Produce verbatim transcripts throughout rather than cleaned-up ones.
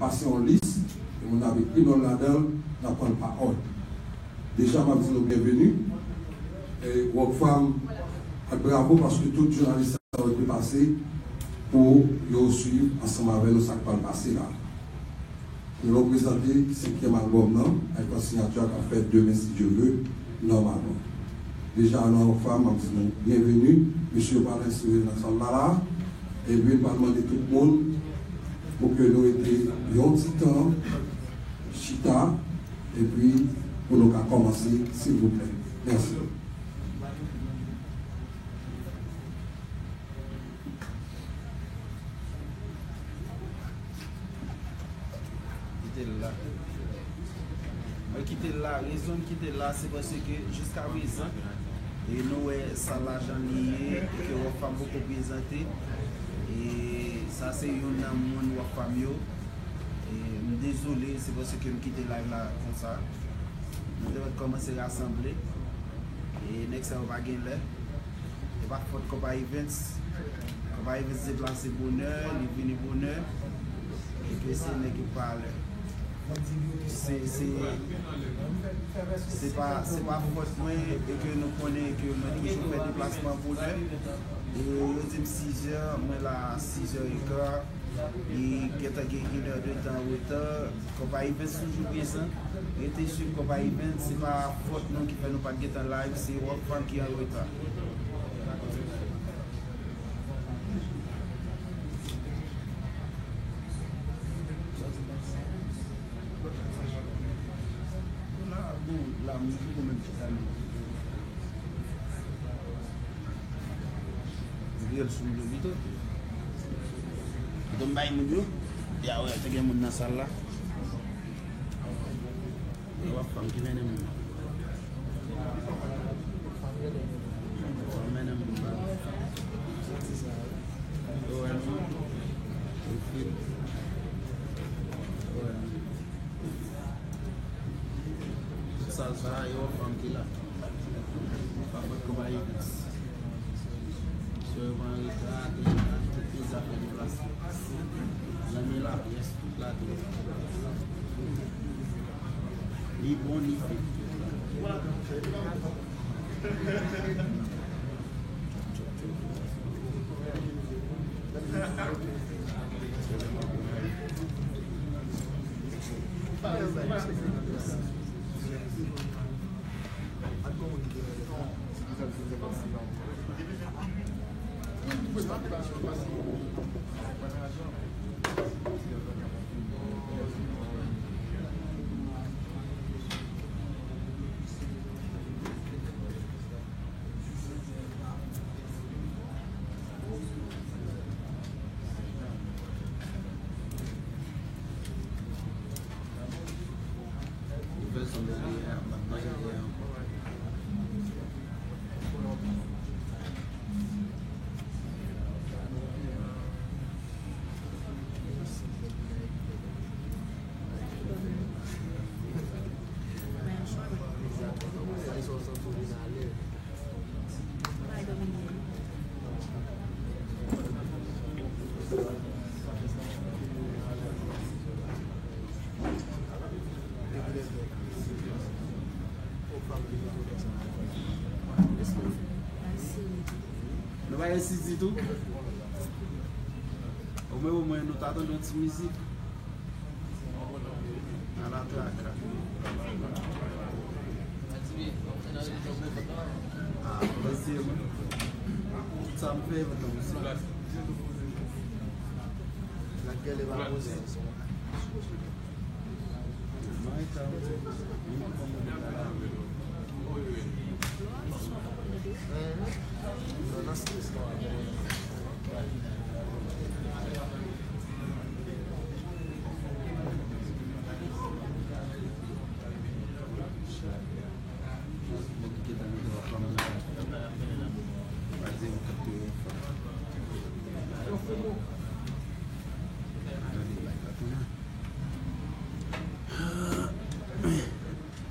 pase yon lis, e moun ap ekri non l ladan l, n ap pran l pa òd. Deja, m ap di nou byenveni. E Rockfam, ak bravo, paske tout jounalis sa yo te pase pou yo swiv ansanm avè nou sa k pral pase la. Nou prezante senkyèm albòm nan, ak yon siyati k ap fèt demen, si Dye vle, nòmalman. Deja, nan Rockfam, m ap di nou byenveni. Mesye yo pral enstale nan sal la, la. Epi, m pral mande tout moun pou ke nou rete yon ti tan, chita, epi pou nou ka kòmanse, silvouplè. Mèsi. Kite l la. Mwen kite l la. Rezon m kite l la, se paske jiska prezan, e nou wè sal la jan li ye, e ke Rockfam poko prezante. E sa se youn nan moun Rockfam yo. E m dezole, se paske m kite live la konsa. Nou te mèt kòmanse rasanble. E nèg sa yo pa gen lè. E pa fòt Konpa Events. Konpa Events deplase bonè, li vini bonè. E ke se nèg yo pa lè. Se, se, se pa, se pa fòt mwen, e ke nou konnen ke mwen toujou fè deplasman bonè. E yo di m sizè, mwen la sizè eka. Li gentan gen inèdtan an reta. Konpa Events toujou prezan. Rete swiv Konpa Events. Se pa fòt nou ki fè nou pa t gentan live, se Rockfam ki an reta. Vire l sou m tou pito. Pito m bay moun yo. Ya wè, te gen moun nan sal la. Yo ap fanm ki mennen moun. Fanm mennen moun ba. Yo wè non. Yo fit. Yo wè non. Sal sa, yo fanm ki la. Pa fòt Konpa Events. Sou yo pran reta, te la, tout pye zafè deplase. Zanmi la, pyès, tout la, tout. Li bon, li fèk. Nou pa resi ditou. Omwen, omwen, nou ta tande yon ti mizik. Ala traka. Ah, mesye, mwen. Sa m fè, mwen, sa. La gèlè pa poze.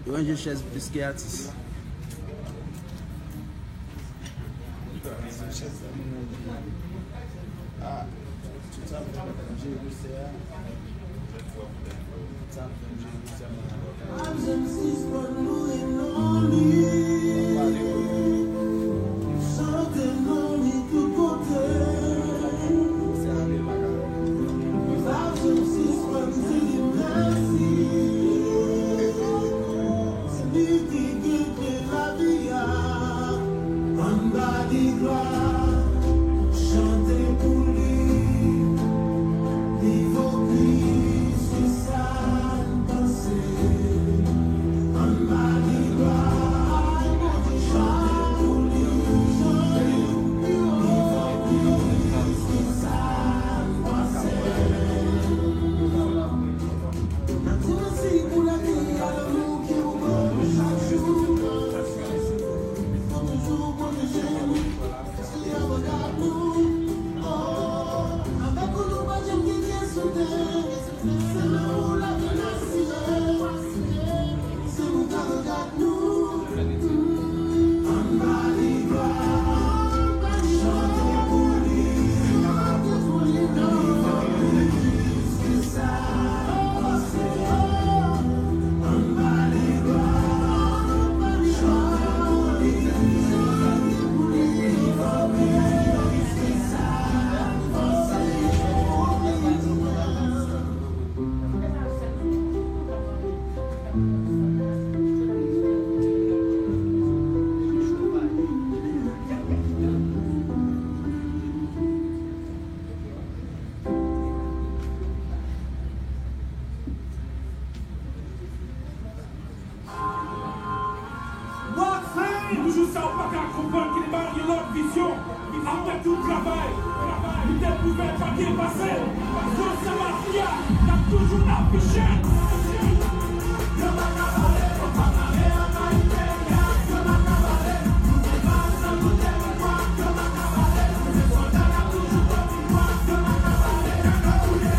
Yo ranje chèz plis ke atis. Ah, tout sa mwen jere se a. Sa w pa ka konprann ki te ba l yon lòt vizyon. Apre tout travay, li te pwouve l pa gen pase. Yo se mafya, y ap toujou afiche l. Yo pa ka pale, yo pa ka pale ann Ayiti. Yo pa ka pale, nou gen baz nan tout tèritwa. Yo pa ka pale, nou se sòlda, n ap toujou kontinye. Yo pa ka pale, yo pa ka pale.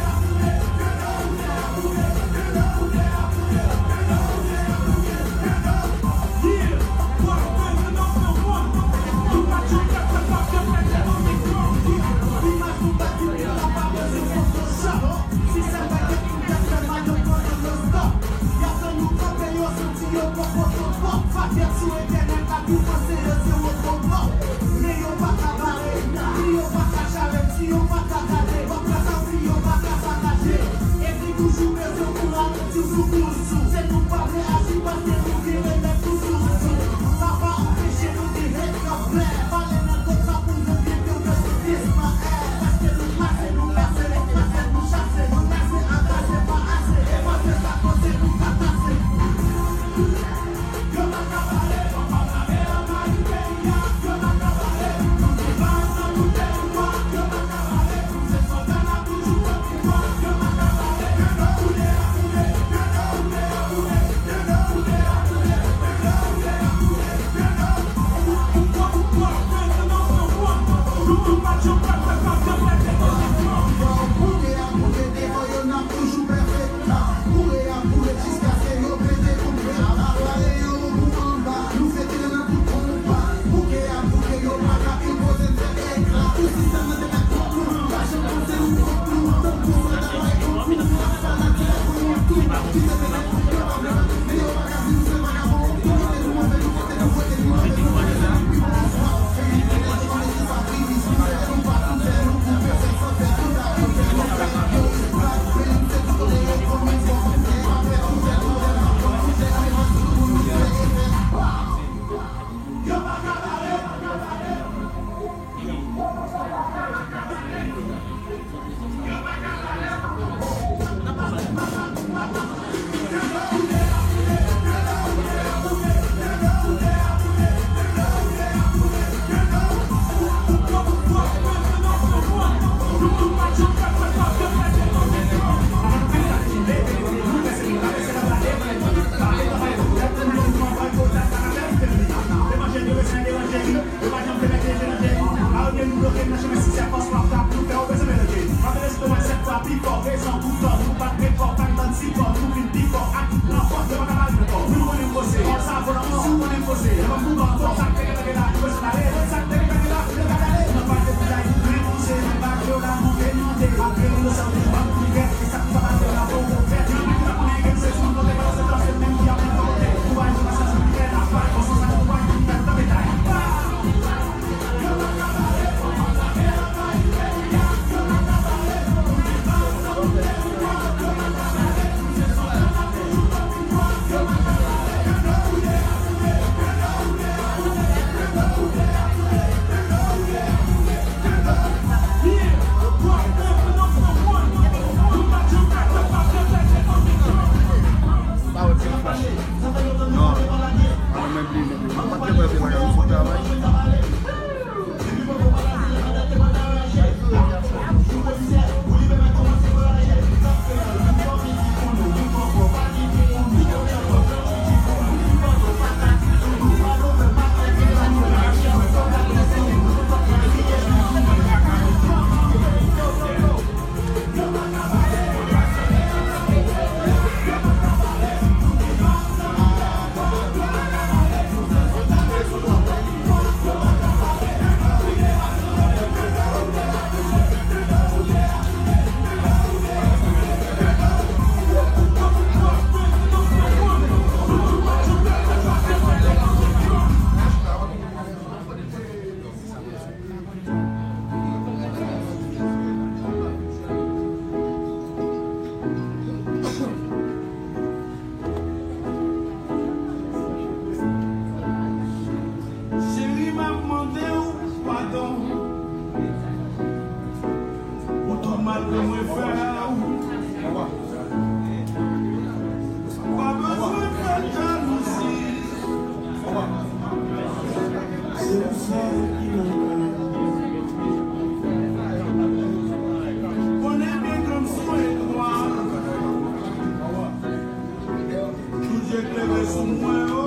Klere sou mwen, oh.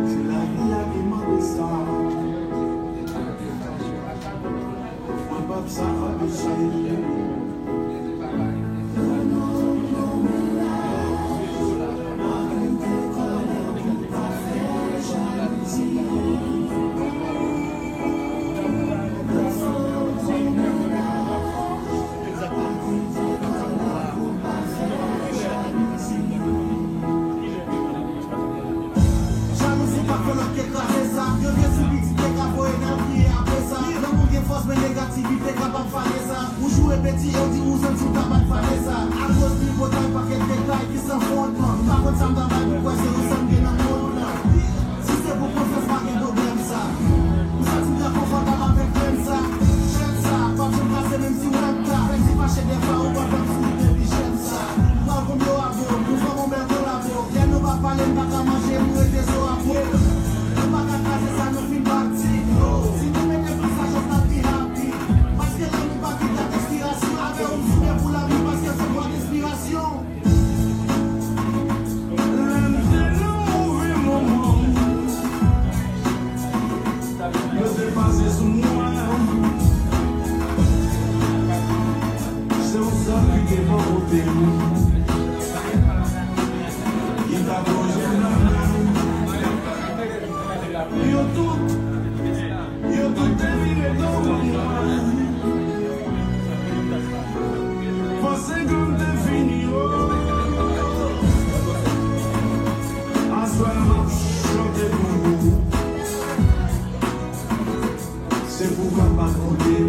Se lavi a ki mande sa. Mwen p ap sa anpeche. Jalouzi pa fè lòt ke kraze sa. Yo vye sou pitit te ka voye nan kriye apre sa. Lanmou gen fòs, men negativite kapab fane sa. Ou joure peti e w di ou santi w ta bat fane sa. Akoz tripotay, pakèt detay ki san fondman. M pa konn sa m ta bay pou kwè se ou sa m gen nan mond lan. Si se pou konfyans, pa gen pwoblèm sa. M santi m trè konfòtab avèk menm sa. Jèn sa, p ap janm kase menm si w wè m ta. Fèk di fache dèfwa, ou pa janm souri depi jèn sa. M pral konbyen w abo, nou fè yon bèl kolabo. Lè nou pa pale, m pa ka manje, m rete zo abo. Nou pa ka kraze sa nou fin bati. Si nou mete plis sajès, n ap pi happy. Paske lanmou pa ki dat ekspirasyon. Avè w m soude pou lavi, paske se vwa enspirasyon. Lè m te nan move moman, yo te pase sou mwen. Se yon sèl ki te bò kote m, ki t ap lonje nan men m. Yo tout, yo tout te vire do ban mwen. Panse ke m te fini, oh. Aswè a m ap chante pou ou. Se pou w kapab koute m.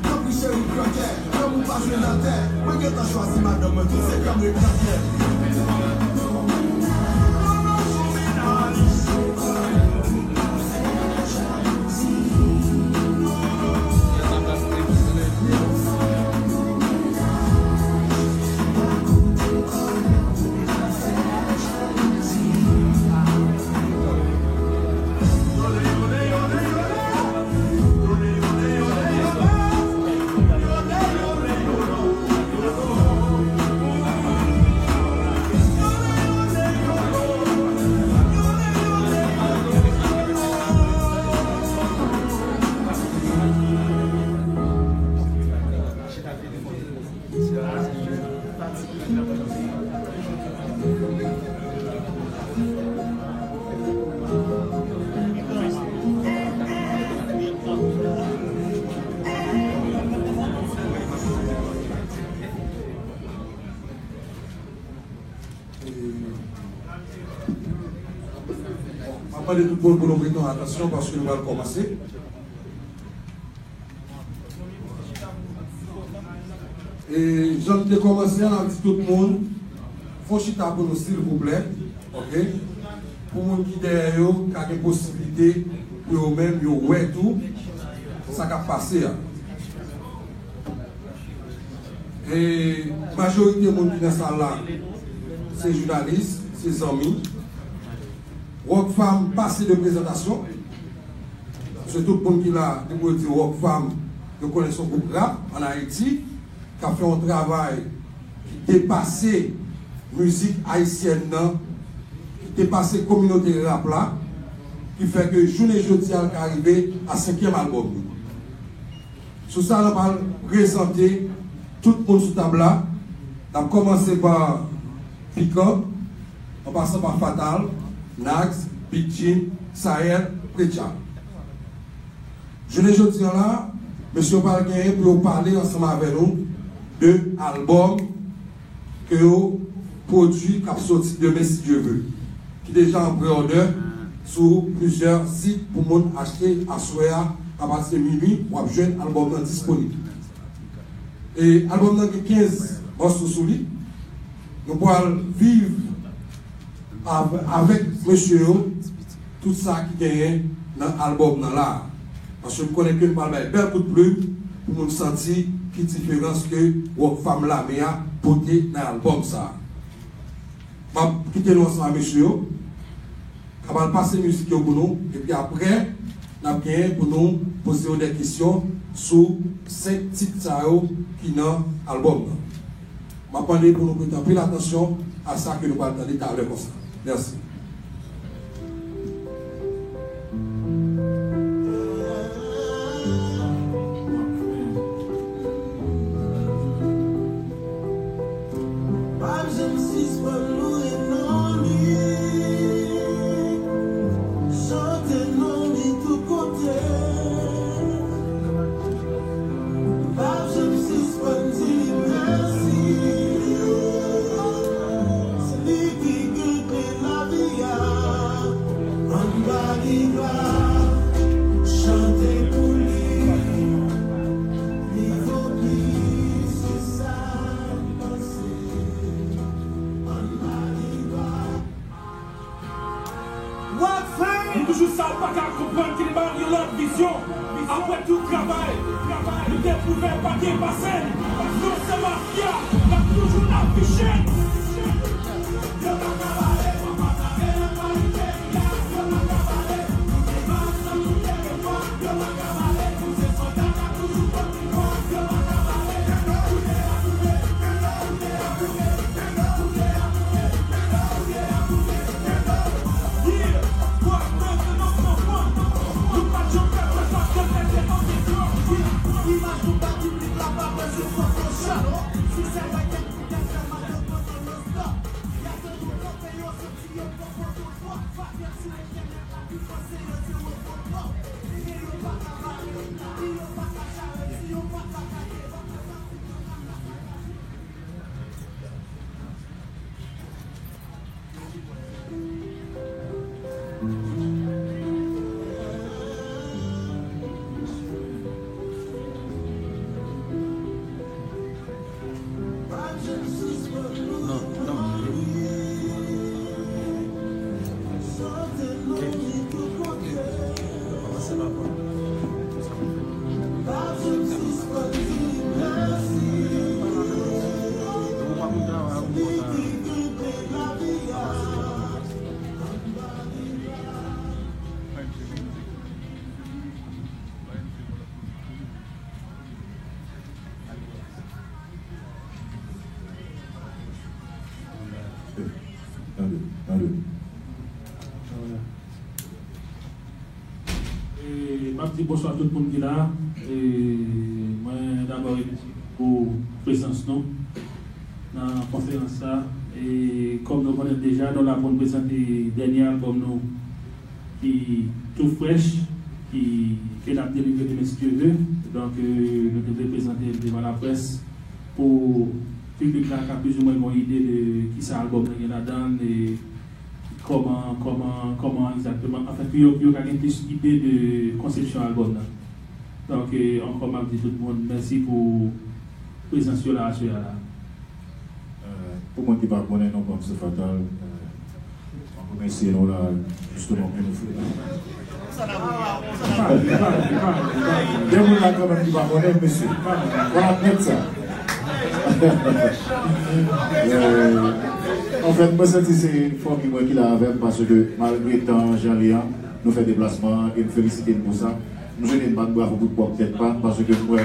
Tanpri cheri, pran kè. Lanmou pa jwe nan tè. Mwen gentan chwazi madanm mwen, tout se kè m ret nan kè. E, bon, m ap mande tout moun pou nou prete yon atansyon paske nou pral kòmanse. E jan m te kòmanse a, n ap di tout moun, fè yon chita pou nou, silvouplè, oke? Pou moun ki dèyè yo, ka gen posiblite pou yo menm, yo wè tou sa k ap pase a. E majorite moun ki nan sal la, se jounalis, se zanmi. Rockfam pase de prezantasyon. Se tout moun ki la, depi yo di Rockfam, Nou konnen se yon gwoup rap ann Ayiti k ap fè yon travay ki depase mizik ayisyèn nan, ki depase kominote rap la, ki fè ke jounen jodi a l ka rive a senkyèm albòm li. Sou sa, nou pral prezante tout moun sou tab la. N ap kòmanse pa Pickup, an pasan pa Fatal, Nags, Big Jim, Sael, Preacha. Jounen jodi a la, mesye yo pral genyen pou yo pale ansanm avè nou de albòm ke yo pwodui k ap soti demen, si Dye vle, ki deja an pre-order sou plizyè sit pou moun achte aswè a. Apati de minui, w ap jwenn albòm nan disponib. E albòm nan gen kenz mòso sou li. Nou pral viv av-, avèk mesye yo tout sa ki genyen nan albòm nan la. Paske m konnen ke n pral bay bèl kout plim pou moun santi ki diferans ke Rockfam Lame a pote nan albòm sa. M ap kite nou ansanm ak mesye yo. K ap al pase mizik yo pou nou, epi apre, n ap genyen pou nou poze yo de kesyon sou senk tit sa yo ki nan albòm nan. M ap mande pou nou prete anpil atansyon a sa ke nou pral tande talè konsa. Mèsi. M p ap janm sispann louwe non li, chante non li tout kote. M p ap janm sispann di li mèsi. Se li ki gen kle lavi a. Ann ba li glwa, chante pou li. Li vo plis ke sa n panse. Ann ba li glwa. Rockfam! M toujou sa w pa ka konprann ki te ba w yon lòt vizyon. Apre tout travay, nou te pwouve pa gen pase n. Non se mafya, n ap toujou afiche n. Yo pa ka bare, yo pa ka bare, yo pa ka bare. Tande, tande. E, m ap di bonswa tout moun ki la. E, mwen dabò remèsye pou prezans nou nan konferans sa. E, kòm nou konnen deja, nou la pou n prezante dènye albòm nou ki tou frèch, ki, ke n ap delivre demen si Dye vle. Donk, e, nou te vle prezante l devan laprès pou piblik la ka plizoumwen gen yon ide de kisa albòm nan gen ladan l, e kòman, kòman, kòman egzakteman, anfen, pou yo, pou yo ka gen plis ide de konsepsyon albòm nan. Donk, e, ankò, m ap di tout moun mèsi pou prezans yo la aswè a la. Euh, pou moun ki pa konnen, non pa m se Fatal. Euh, mwen remèsye nou la, jisteman, pou nou fè. Gen moun la kanmenm ki pa konnen, mesye. Fò n admèt sa. Euh, anfèt, mwen santi se fanmi mwen ki la avè m, paske malgre tan jan li an, nou fè deplasman an, e m felisite n pou sa. M jwenn yon bat bravo pou pwòp tèt pa m, paske m wè.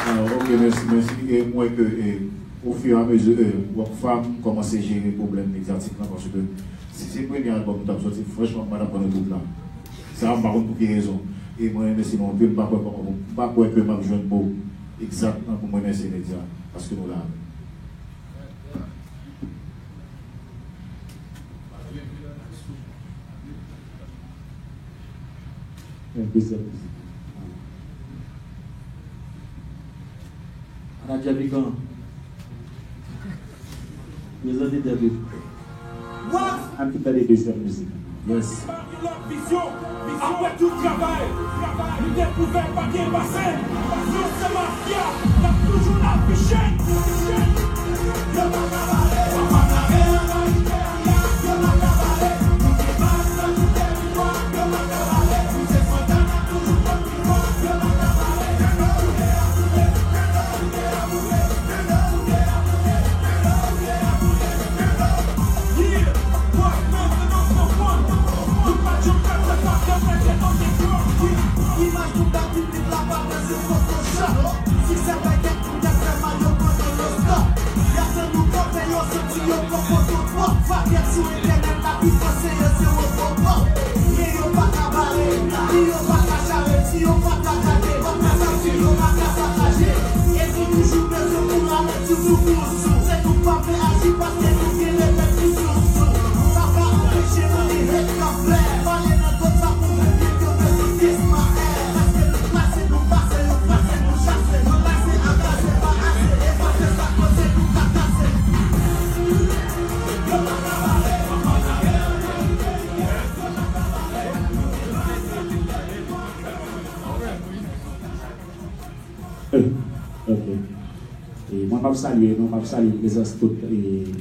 Ah, ok, mèsi, mèsi. E m wè ke, e, au fur et à mesure, e, Rockfam kòmanse jere pwoblèm medyatik lan, paske si se premye albòm nou t ap sòti, franchman, m pa t ap pran nan tout la. Sa, m pa konn pou ki rezon. E mwen, mèsi nou anpil, m pa kwè kòman pou, m pa kwè ke m ap jwenn mo egzat lan pou m remèsye medya, paske nou la avè m. Yon dezyèm mizik. Ann al Djèpikan. Prezante tèt ou. Ann tou tande dezyèm mizik. Yes. Lòt vizyon, apre tout travay, nou te pwouve pa gen pase. Vizyon se mafya, n ap toujou afiche. Yo pa ka bare, yo pa ka bare, yo pa ka bare. Imaj nou bay piblik la pa bezwen Photoshop. Siksè bay kèk moun k ap fè mal yo pran nan Loska. Y ap fè nou kanpe yo santi yo pran foto twòp. Fabiyèt sou entènèt la pi fò se yo se Robocop. Men yo pa ka bare, ni yo pa ka jare, si yo pa ka gade, pa ka soti, yo pa ka pataje. E nou toujou bezwen pou rale ti sou pou sou. Se nou k pa vle aji paske nou gen lepèp ki sou sou. Sa pa anpeche nou li hate k ap fè. Pale nan tout sa pou vle byen yo bezwen Ismaèl. Paske nou klase, nou pase, yo klase, nou chase. Yo klase, angaje pa ase, efase sa kote nou ka kase. Yo pa ka bare, yo pa ka bare. Eh, ok. E mwen, m ap salye nou, m ap salye prezans tout, e,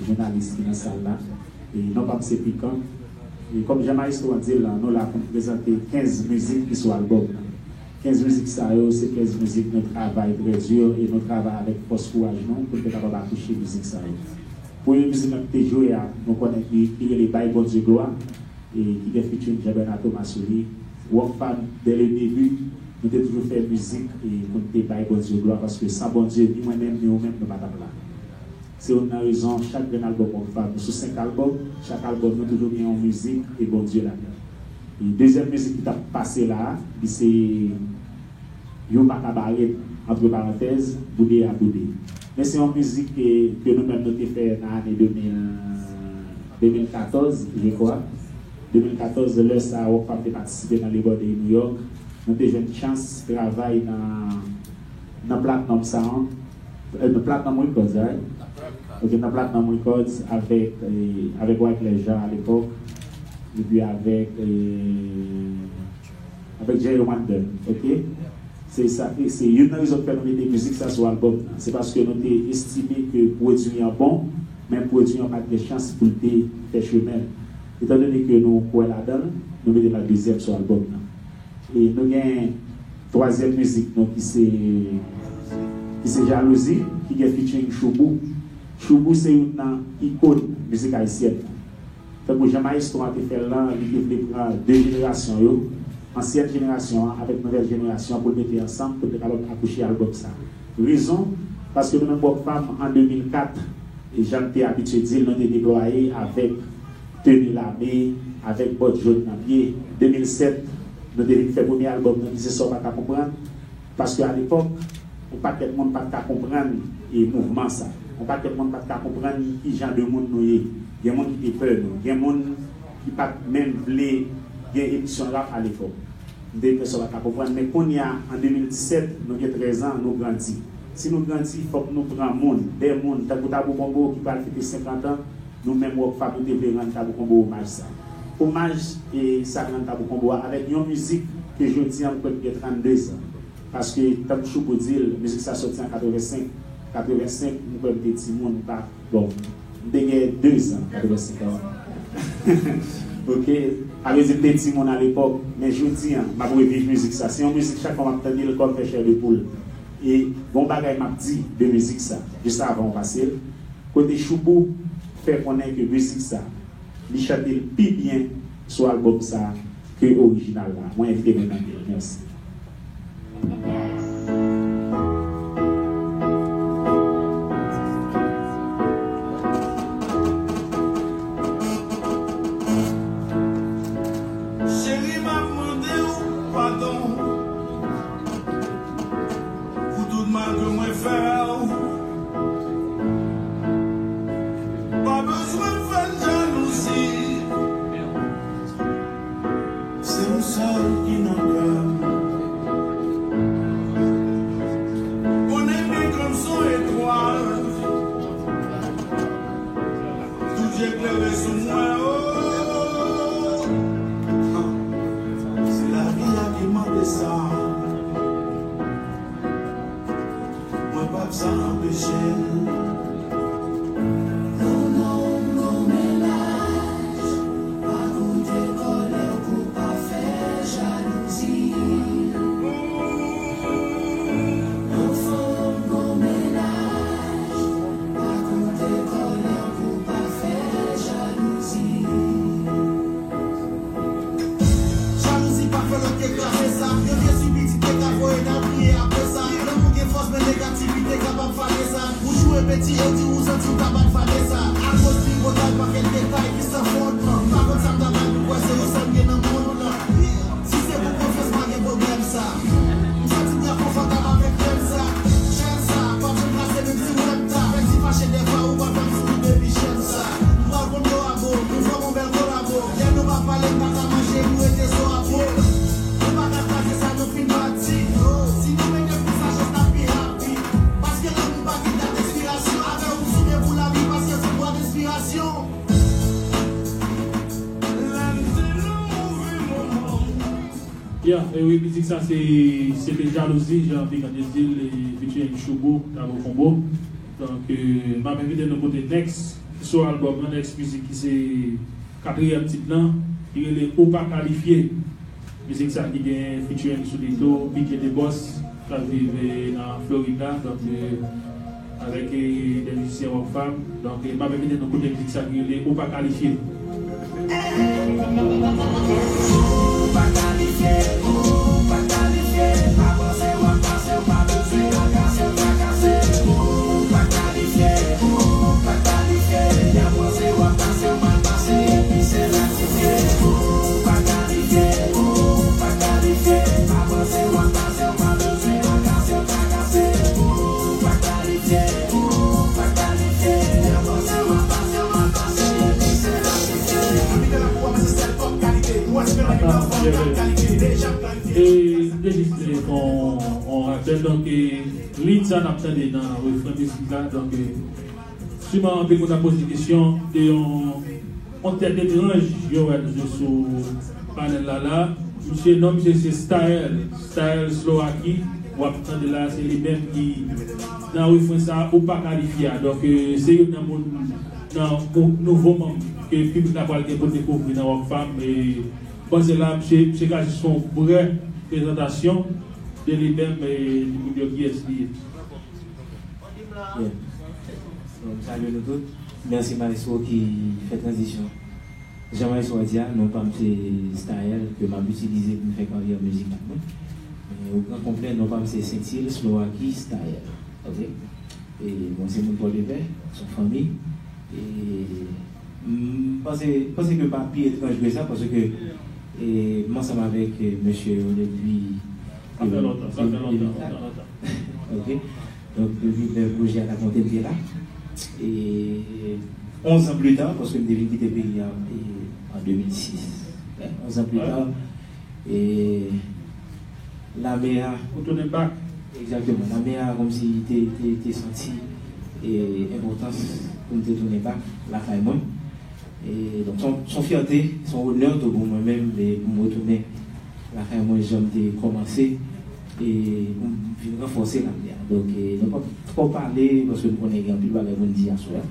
jounalis ki nan sal la. E non pa m se Pikan. E kòm jan maestro an di l lan, nou la pou n prezante kenz mizik ki sou albòm nan. Kenz mizik sa yo, se kenz mizik nou travay trè di e nou travay avèk fòs kouraj nou pou n te kapab akouche mizik sa yo. Premye mizik lan ki te jwe a, nou konnen ki, ki rele Bay Bondye Glwa. E ki gen featuring Jean Bernard Thomas sou li. Rockfam, dès le début, nou te toujou fè mizik e pou n te bay Bondye glwa, paske san Bondye, ni mwen menm, ni ou menm, nou pa t ap la. Se youn nan rezon, chak grenn albòm Rockfam, nou sou senk albòm, chak albòm nou toujou gen yon mizik e Bondye ladan. E dezyèm mizik ki t ap pase la a, li se Yo pa ka bare, antre parantèz, Boude a boude. Men se yon mizik ke, ke nou menm nou te fè nan ane de mil, de mil katòz, je crois. De mil katòz, lè sa a, Rockfam te patisipe nan Libre Day New York. Nou te jwenn chans travay nan, nan Platinum Sound, euh, nan Platinum Records, right? Ok, nan Platinum Records avèk, eh, avèk Wyclef Jean à l'époque, epi avèk, eh, avèk Jerry Wonder, ok? Se sa, e se youn nan rezon ki fè nou mete mizik sa sou albòm nan. Se paske nou te estime ke pwodui an bon, men pwodui an pa t gen chans pou l te fè chemen l. Etandone ke nou kwè ladan l, nou mete l an dezyèm sou albòm nan. E nou gen twazyèm mizik nou ki se, ki se Jalouzi, ki gen featuring Choubou. Choubou se youn nan ikòn mizik ayisyèn nan. Tankou jan maestro an te fè l lan, li te vle pran de jenerasyon yo, ansyèn jenerasyon an avèk nouvèl jenerasyon an pou l mete ansanm pou l te kapab akouche albòm sa. Rezon, paske nou menm Rockfam an de mil kat, e jan n te abitye di l, nou te deplwaye avèk teni lame, avèk bòt jòn nan pye. De mil sèt, nou te vin fè premye albòm nou ki se Sa W Pa Ka Konprann. Paske alepòk, yon pakèt moun pa t ka konprann e mouvman sa. Yon pakèt moun pa t ka konprann ki jan de moun nou ye. Gen moun ki te pè nou. Gen moun ki pa t menm vle gen emisyon rap alepòk. M te fè sa w pa ka konprann. Men kounye a, an de mil disèt, nou gen trèz an, nou grandi. Si nou grandi, fòk nou pran moun, de moun, tankou Tabou Combo ki pral fete senkant an, nou menm Rockfam nou te vle rann Tabou Combo omaj sa. Omaj, e, sa k rann Tabou Combo a avèk yon mizik ke jodi a m kwè k gen trannde zan. Paske, tankou Choubou di l, mizik sa sòti an katrevensenk. Katrevensenk, m kwè m te timoun, m pa, bon, m te gen de zan, katrevensenk an. Ok? Sa vle di m te timoun alepòk, men jodi a, m ap reviv mizik sa. Se yon mizik, chak fwa m ap tande l, kò m fè chè de poul. E gon bagay m ap di de mizik sa, jis avan w pase l, kote Choubou fè konnen ke mizik sa, li chante l pi byen sou albòm sa, ke orijinal la. Mwen envite nou tande l. Mèsi. Cheri, m ap mande w padon pou tout mal ke mwen fè w. Pa bezwen fè n jalouzi. Se ou sèl ki nan kè m. Konnen byen kòm s on etwal. Tout je klere sou mwen, oh. Se lavi a ki mande sa. Mwen p ap sa anpeche l. Non, non, m gon mennaj. Pa koute kòlè w pou pa fè jalouzi. Non, non, m gon mennaj. Pa koute kòlè w pou pa fè jalouzi. Jalouzi pa fè lòt ke kraze sa. Yon vye ti pitit te ka voye n al kriye apre sa. Lanmou gen fòs, men negativite kapab fane sa. Ou joure peti e di ou santi w kapab fane sa. Akoz tripotay, pakèt detay ki san fondman. M pa konn sa m ta bay pou kwè se ou sèl m gen nan mond lan. Si se pou konfyans, pa gen pwoblèm sa. M santi m trè konfòtab avèk jèn sa. Jèn sa, p ap janm kase menm si w wè m ta. Fè ti fache dèfwa, ou pa fè m souri depi jèn sa. M pral pran m yo abo, nou fòm yon bèl kolabo. Lè nou pa pale, m pa ka manje, nou rete zo a po. Nou pa ka kraze sa, nou fin bati. Si nou mete plis sajès, n ap pi happy. Paske lanmou pa gen dat ekspirasyon. Avè w, m sonnen pou lavi, paske se bwat enspirasyon. Lè m te nan move moman. Yeah, e wi, mizik sa se, se te Jalouzi, jan Pikan te di l, e featuring Shoubou, Tabo Konbo. Donk, euh, m ap envite nou koute Next sou albòm nan, Next Music ki se katriyèm tit lan, ki rele Ou Pa Kalifye. Mizik sa ki gen featuring sou li tou, P J The Boss, k ap viv, eh, nan Florid la. Donk, eh, avèk, eh, de mizisyen Rockfam. Donk, eh, m ap envite nou koute mizik sa ki rele Ou Pa Kalifye. Ou pa kalifye, ou pa kalifye, pa panse w ap pase, w pa bezwen agase, trakase. Ou pa kalifye, ou pa kalifye, y ap panse w ap pase, w mal pase, epi se la k ou ye. Ou pa kalifye, ou pa kalifye, pa panse w ap pase, w pa bezwen agase, trakase. Ou pa kalifye, ou pa kalifye, y ap panse w ap pase, w mal pase, epi se la k ou ye. E, m te jis vle fè yon, yon rapèl, donk, e, lead sa n ap tande nan refren mizik la, donk, e, siman anpil moun ap poze kesyon, de yon, yon tèt etranj yo wè nou sou panèl la la. Misye, non misye se Style, Style Slovaky, w ap tande la, se li menm ki nan refren sa, Ou Pa Kalifye a. Donk, e, se youn nan moun, nan nou-, nouvo manm ke piblik la pral gen pou dekouvri nan Rockfam, e, panse la, misye, misye ka jis fè yon brèf prezantasyon de li menm, e, di moun yo kiyès li ye. Yeah. Bon, m salye nou tout. Mèsi maestro ki fè tranzisyon. Jan maestro a di a, non pa m se Style ke m ap itilize pou m fè karyè mizikal mwen. Men o gran konplè, non pa m se Saint-Cyr, Slovaky Style. Ok? E mwen se moun Pòdepè, se yon fanmi. E m panse, m panse ke pa pi etranj ke sa, paske, e, m ansanm avèk, e, mesye yo depi, sa fè lontan, sa fè lontan, sa fè lontan. Ok. Donk, depi lè pwojè a t ap monte, m te la. E onz an pli ta, paske m te vin kite peyi a, e, an de mil sis. Onz an pli ta, e, lame a. Ou tounen bak. Egzakteman. Lame a kòmsi te, te, te santi, e, enpòtans pou m te tounen bak lakay mwen. E, donk, se yon, se yon fyète, se yon onè tou pou mwen menm, e, pou m retounen lakay mwen jan m te kòmanse, e, pou m vin ranfòse lame a. Donk, e, nou p ap twò pale, paske m konnen gen anpil bagay pou n di aswè a.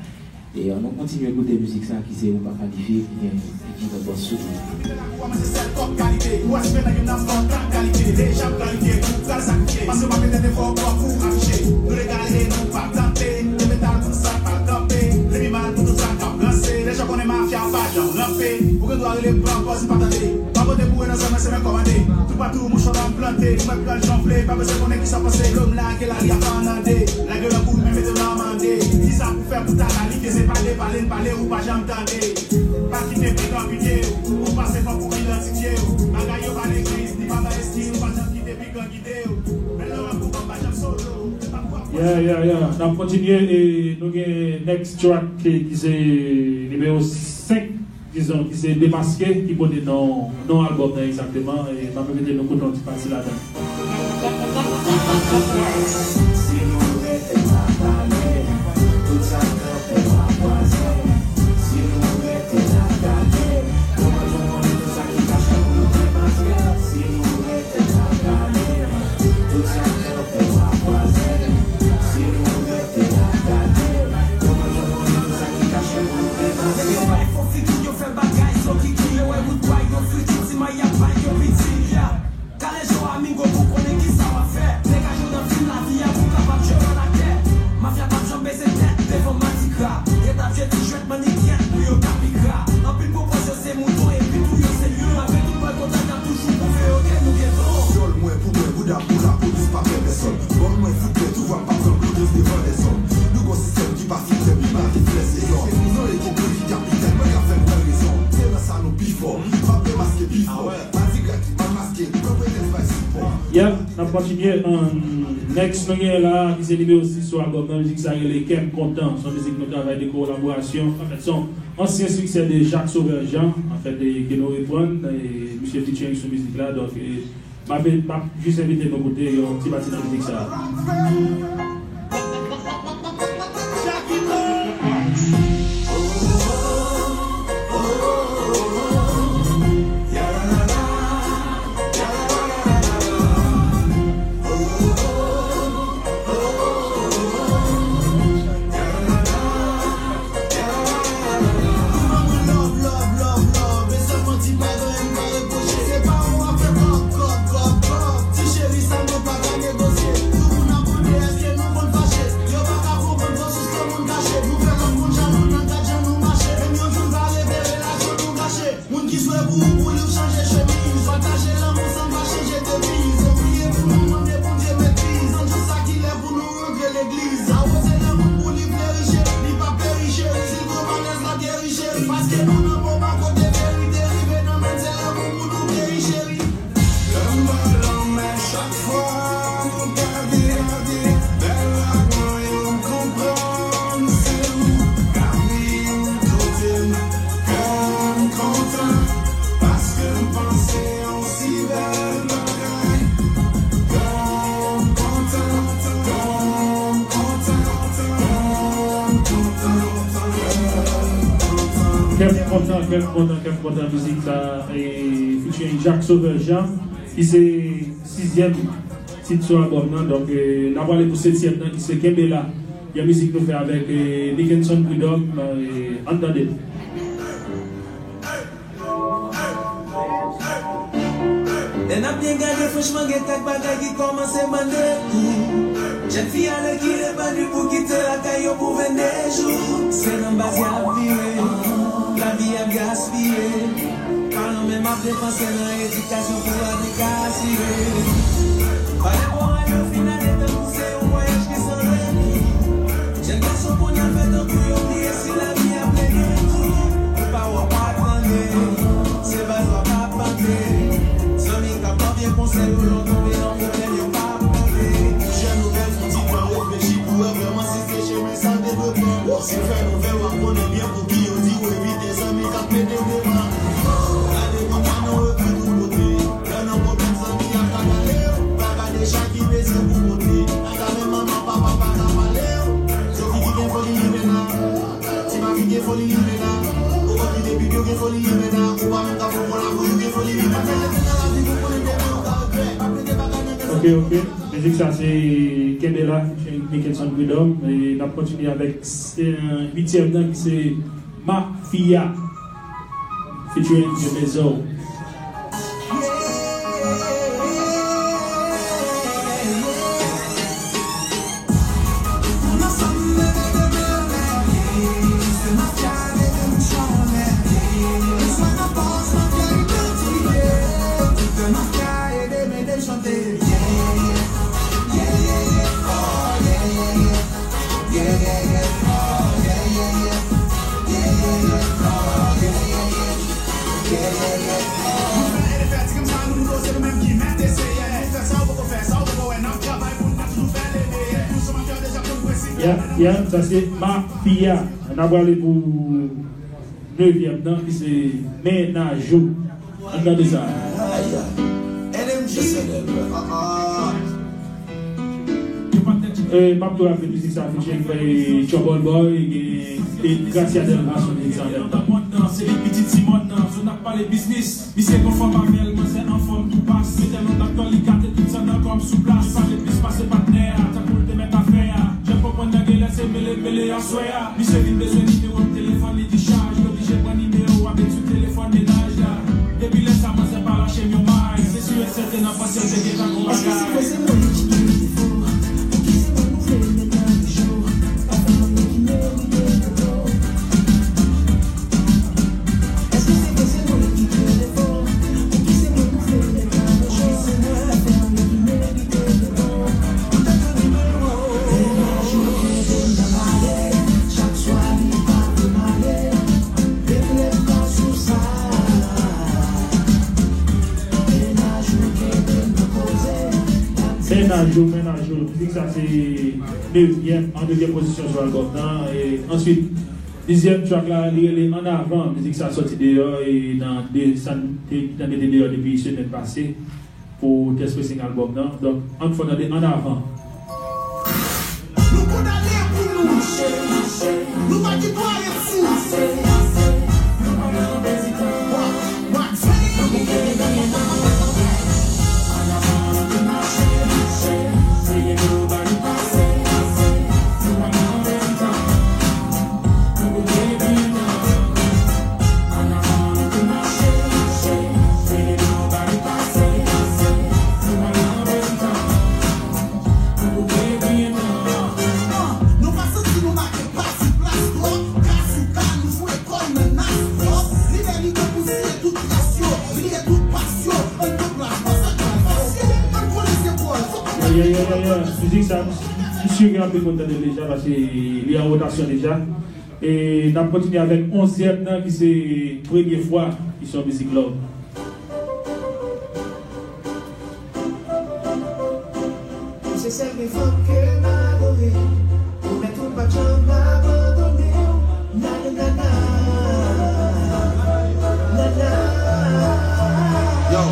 E, ann nou kontinye koute mizik sa ki se Ou Pa Kalifye, ki gen P J The Boss sou li. Kòmanse sèl kòk kalite, ou wè si men nan yon nan fò kalite, deja m kalifye, ou pral sakrifye, paske m ap mete defò kò pou afiche, nou legal e nou pa tante, de metal pou sa pa kanpe, li pi mal pou tout sa k ap ranse, deja konnen mafya pa janm ranpe, ou gen dwa rele m pran pòz m pa tande, pa pote boure nan Mande, toupatou mouchwa m plante, mwen pran jan vle, pa bezwen konnen kisa panse. Lòm lage lari a pa nande, lage nan kou, men mete nan mande. Kisa pou fè pou ta kalifye, se pale, pale, n pale, ou pa janm tande. Pa kite pikan pike w, ou pase fòk ou idantite w. Bagay yo pa legliz, ni pa nan estil, ou pa janm kite pikan gide w. Men lè w ap konprann pa janm solo, se pa pou ap Yeah, yeah, yeah. N ap kontinye e nou gen next track ki, ki se nimewo senk, dizon, ki se Demaske, ki pote non, non albòm nan egzakteman. E m ap envite nou koute yon ti pati ladan. Si nou rete la pale, tout sa k kanpe w ap kwaze. Si nou rete la gade, kòman nou konnen tout sa ki kache pou nou demaske? Si nou rete la pale, tout sa k kanpe w ap kwaze. Si nou rete la gade, kòman nou konnen tout sa ki kache pou nou demaske? Yo bay fo figi, yo fè bagay, yo kiki, yo wè wout pay, yo friki, ti may ap bay, yo piti, ya. Kale je w, amigo, pou konnen kisa w ap fè. Degaje w nan fim lavi a pou w kapab jwe wòl aktè. Mafya p ap janm beze tèt devan madigra. Ret ap jwe ti jwèt mannikyèt pou yo ka pi gra. Anpil pwopòz yo se mouton epi tou yo se lyon. Malgre tout bòy kontan, n ap toujou pwouve yo ke nou gen don. Dyòl mwen pou mwen, bouda pou lapolis pa pè pèsòn. Bòl mwen fout pè, tou vwa m p ap pran blodez devan lèzòm. Nou gon sistèm ki pa fitèm, li mare flè sezon. Se kouzon e konpli ki kapitèn, mwen ka fè l pran rezon. Se nan sa nou pi fò, m ap demaske pi fò. Yep, n ap kontinye. An, next nou genyen la, ki se nimewo sis sou albòm nan, mizik sa rele Kè m Kontan. Se yon mizik nou travay de kolaborasyon. Anfèt, se yon ansyen siksè de Jacques Sauveur Jean, anfèt, e, ke nou reprann, e, misye featuring sou mizik la. Donk, e, m ap, m ap jis envite nou koute yon ti pati nan mizik sa. Ti cheri sa mwen pa ka negosye. Tout moun ap mande èske nou konn fache. Yo pa ka konprann fòs ou se moun kache. Nou fè lòt moun jalou nan gad jan nou mache. Menm yon jou n va revele lajan nou kache. Moun ki swè pou ou, pou li w chanje chemiz. Pataje lanmou san n pa chanje deviz. Obliye pou nou mande Bondye mètriz. Ann jis sa ki lè pou nou rantre legliz. Awoze lanmou pou li fleri cheri. Li pa peri cheri. Si l pran malèz la geri cheri. Paske nou nan moman kote verite rive nan menm se lanmou pou nou keyi cheri. Lè m ba lanmen chak fwa nou ka di, bèl vag mwen yo m konprann se ou. Lavi m kote m, kè m kontan, paske m panse yon si bèl bagay. Kè m kontan, kè m kontan, kè m kontan, kè m kontan. Kè m kontan, kè m kontan, kè m kontan, mizik sa, e, featuring Jacques Sauveur Jean, ki se sizyèm tit sou albòm nan. Donk, e, n a prale pou setyèm nan, ki se Kenbe La. Yon mizik nou fè avèk, e, Nickenson Prud'homme, e, ann tande. Lè n ap byen gade, franchman, gen kèk bagay ki kòmanse mande kou. Jèn fi ale ki epani pou kite lakay yo pou venn de jou. Se nan baz y ap vire, lavi ap gaspiye. Paran menm ap depanse nan edikasyon pou avi ka asire. Pale moral yo fin ale tankou se yon vwayaj ki san retou. Jèn gason kounye a fè tankou yo bliye si lavi ap leve tou. Ou pa wè w pa tande, se baz w ap apante. Zanmi k ap ba w vye konsèy yo lè w tonbe nan pwoblèm yo pa ap tande. Pou jèn nouvèl fon ti pran reflechi pou wè vrèman si se chemen sa l te dwe pran. Si l fè nouvèl w ap konnen byen pouki yo di w evite zanmi k ap mete w devan. Gade kounye a nan refri tou kote. Lè nan pwoblèm zanmi ap ka gade w. Pa gade chay ki peze pou monte. Ata menm manman papa pa ka pale w. Sofi ki gen foli limena. Ti Mafi gen foli limena. Ou pa kite Pipyo gen foli limena. Ou pa menm ka fon pon labouch ou gen foli limena. Fè jete nan lavi pou konnen demen ou ka regrè. Pa plede bagay nan men. Ok, ok. Mizik sa se Kenbe La, featuring Nickenson Prud'homme. E n ap kontinye avèk, e, uityèm nan ki se Mafia featuring Young Mezo. Ya, sa se Mafia. N ap prale pou nevyèm nan, ki se Mennaj ou. Ann tande sa. Eh, m ap tou raple mizik sa featuring, eh, Trouble Boy, gen, eh, Gracia Delva sou mizik sa menm. Se li pitit Simòn nan, zòn ap pale biznis. Misye konfòm avè l, manzè anfòm tou pas. Se tèlman t ap tò, li gate tout sa nan kòm sou plas. Pale plis pase patnè a, tankou l te mèt afè a. Jan konprann nan genlè se mele mele aswè a. Misye vin bezwen nimewo m telefòn, li di chaj, li oblije pran nimewo a, met sou telefòn mennaj la. Depi lè sa, manzè pa lache m yon may. Se si e sèten nan panse l te gentan gon bagay. Mennaj ou, mennaj ou. Mizik sa se nevyèm, an nevyèm pozisyon sou albòm nan. E answit, dizyèm track la, li rele Ann Avan. Mizik sa sòti deyò e nan de, sa n te gentan mete deyò depi semèn pase pou tès pressing albòm nan. Donk, ann fè tande Ann Avan. Nou kondane pou nou. Nou pa gen dwa ret sou. Mizik sa, m, m si gen anpil moun tande l deja, paske li an wotasyon deja. E n ap kontinye avèk onzyèm nan, ki se Premye Fwa, ki se yon mizik love. Ou se sèl vre fanm ke m adore. Pwomèt ou pa janm abandone w. Na, na, na, na. Na, na. Yo,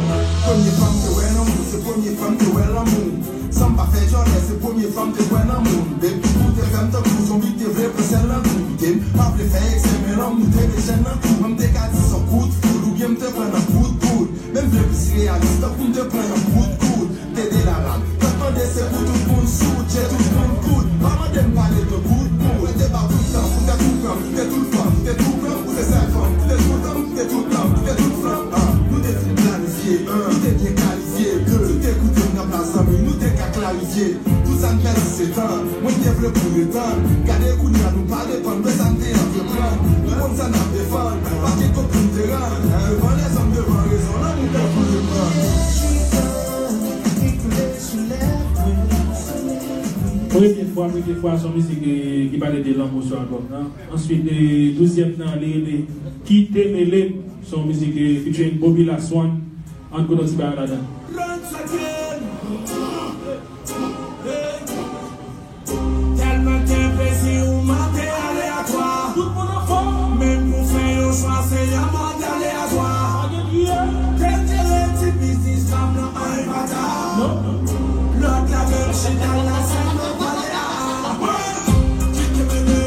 premye fwa m te wè lanmou, se premye fwa m te wè lanmou. San m pa fè djòlè, se premye fwa m te kwè nan moun. Depi ou te fè m tankou zonbi, te vle pran sèl nan kou. Te m pa vle fè eksè, men lanmou te met chèn nan kou. Mwen m te ka di se yon kout foud, oubyen m te pran nan kout kout. Men m vle plis reyalis, tankou m te pran yon kout kout. Te de lalad, t ap mande se pou tout moun soud, je tout moun kout. Pa mande m pale de kout kout. Mwen te ba w tout tan, ou te tou pran, ou te tout fanm, ou te tou pran, ou te sèl fanm, ou te tout tan, ou te tout tan, ou te tout flanm. Ah, nou te fin planifye, un, nou te byen kalifye, de, si w te koute m nan plas zanmi, nou te ka klarifye. Tout sa n pèdi se tan, mwen te vle pou retann. Gade kounye a nou pa depann de sa n te antreprann. Nou konn sa n ap defann, pa gen kot pou n te rann. Devan lèzòm, devan rezon, lanmou pè pou reprann. Premye fwa, premye fwa, se yon mizik, eh, ki pale de lanmou sou albòm nan. Answit, eh, douzyèm nan, li rele Kite Mele m, se yon mizik, eh, featuring Bobby Laswan. Ann koute yon ti bagay ladan. Tèlman gen plezi ou mande aleyatwa. Tout moun anfòm. Menm pou fè yon chwa, se yon mòd aleyatwa. Dènye ti biznis fanm nan, anyen pa ta. Lòt la menm chita la, sèlman pale a. Kite mele,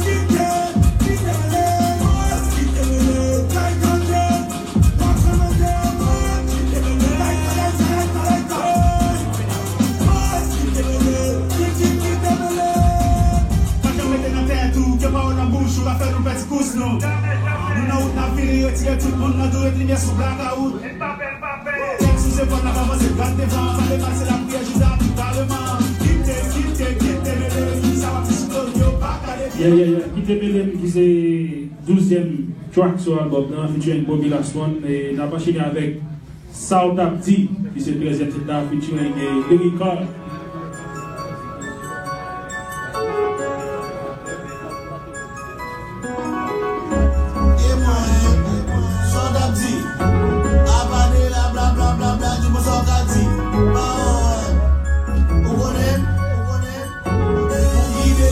kite, kite mele, kite mele, kay kante. Yeah, yeah, yeah. Kite mele m, ki se douzyèm track sou albòm nan, featuring Bobby Laswan. E n ap anchene avèk Sa w t ap di, ki se trèzyèm tit la, featuring, eh, Lyrical. E mwen, sa w t ap di? Apa de la bla, bla, bla, bla, di mwen sa w ka di. Pawòl. Ou konnen, ou konnen. Pou gide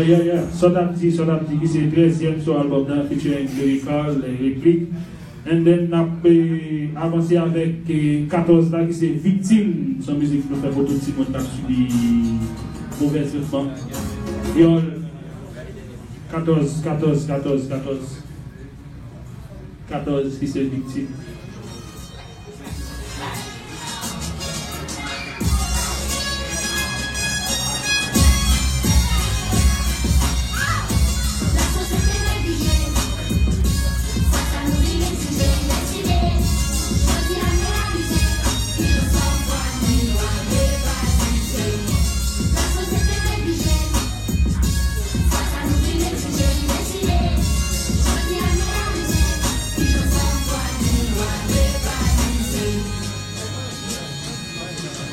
Yeah, yeah. Sa w t ap di, sa w t ap di ki se trèzyèm sou albòm nan, featuring Lyrical, eh, Replik. And then, n ap, eh, avanse avèk, eh, katòz la, ki se Viktim. Se yon mizik nou fè pou tout timoun k ap sibi movè tretman. Yo, katòz, katòz, katòz, katòz. Katòz ki se Viktim.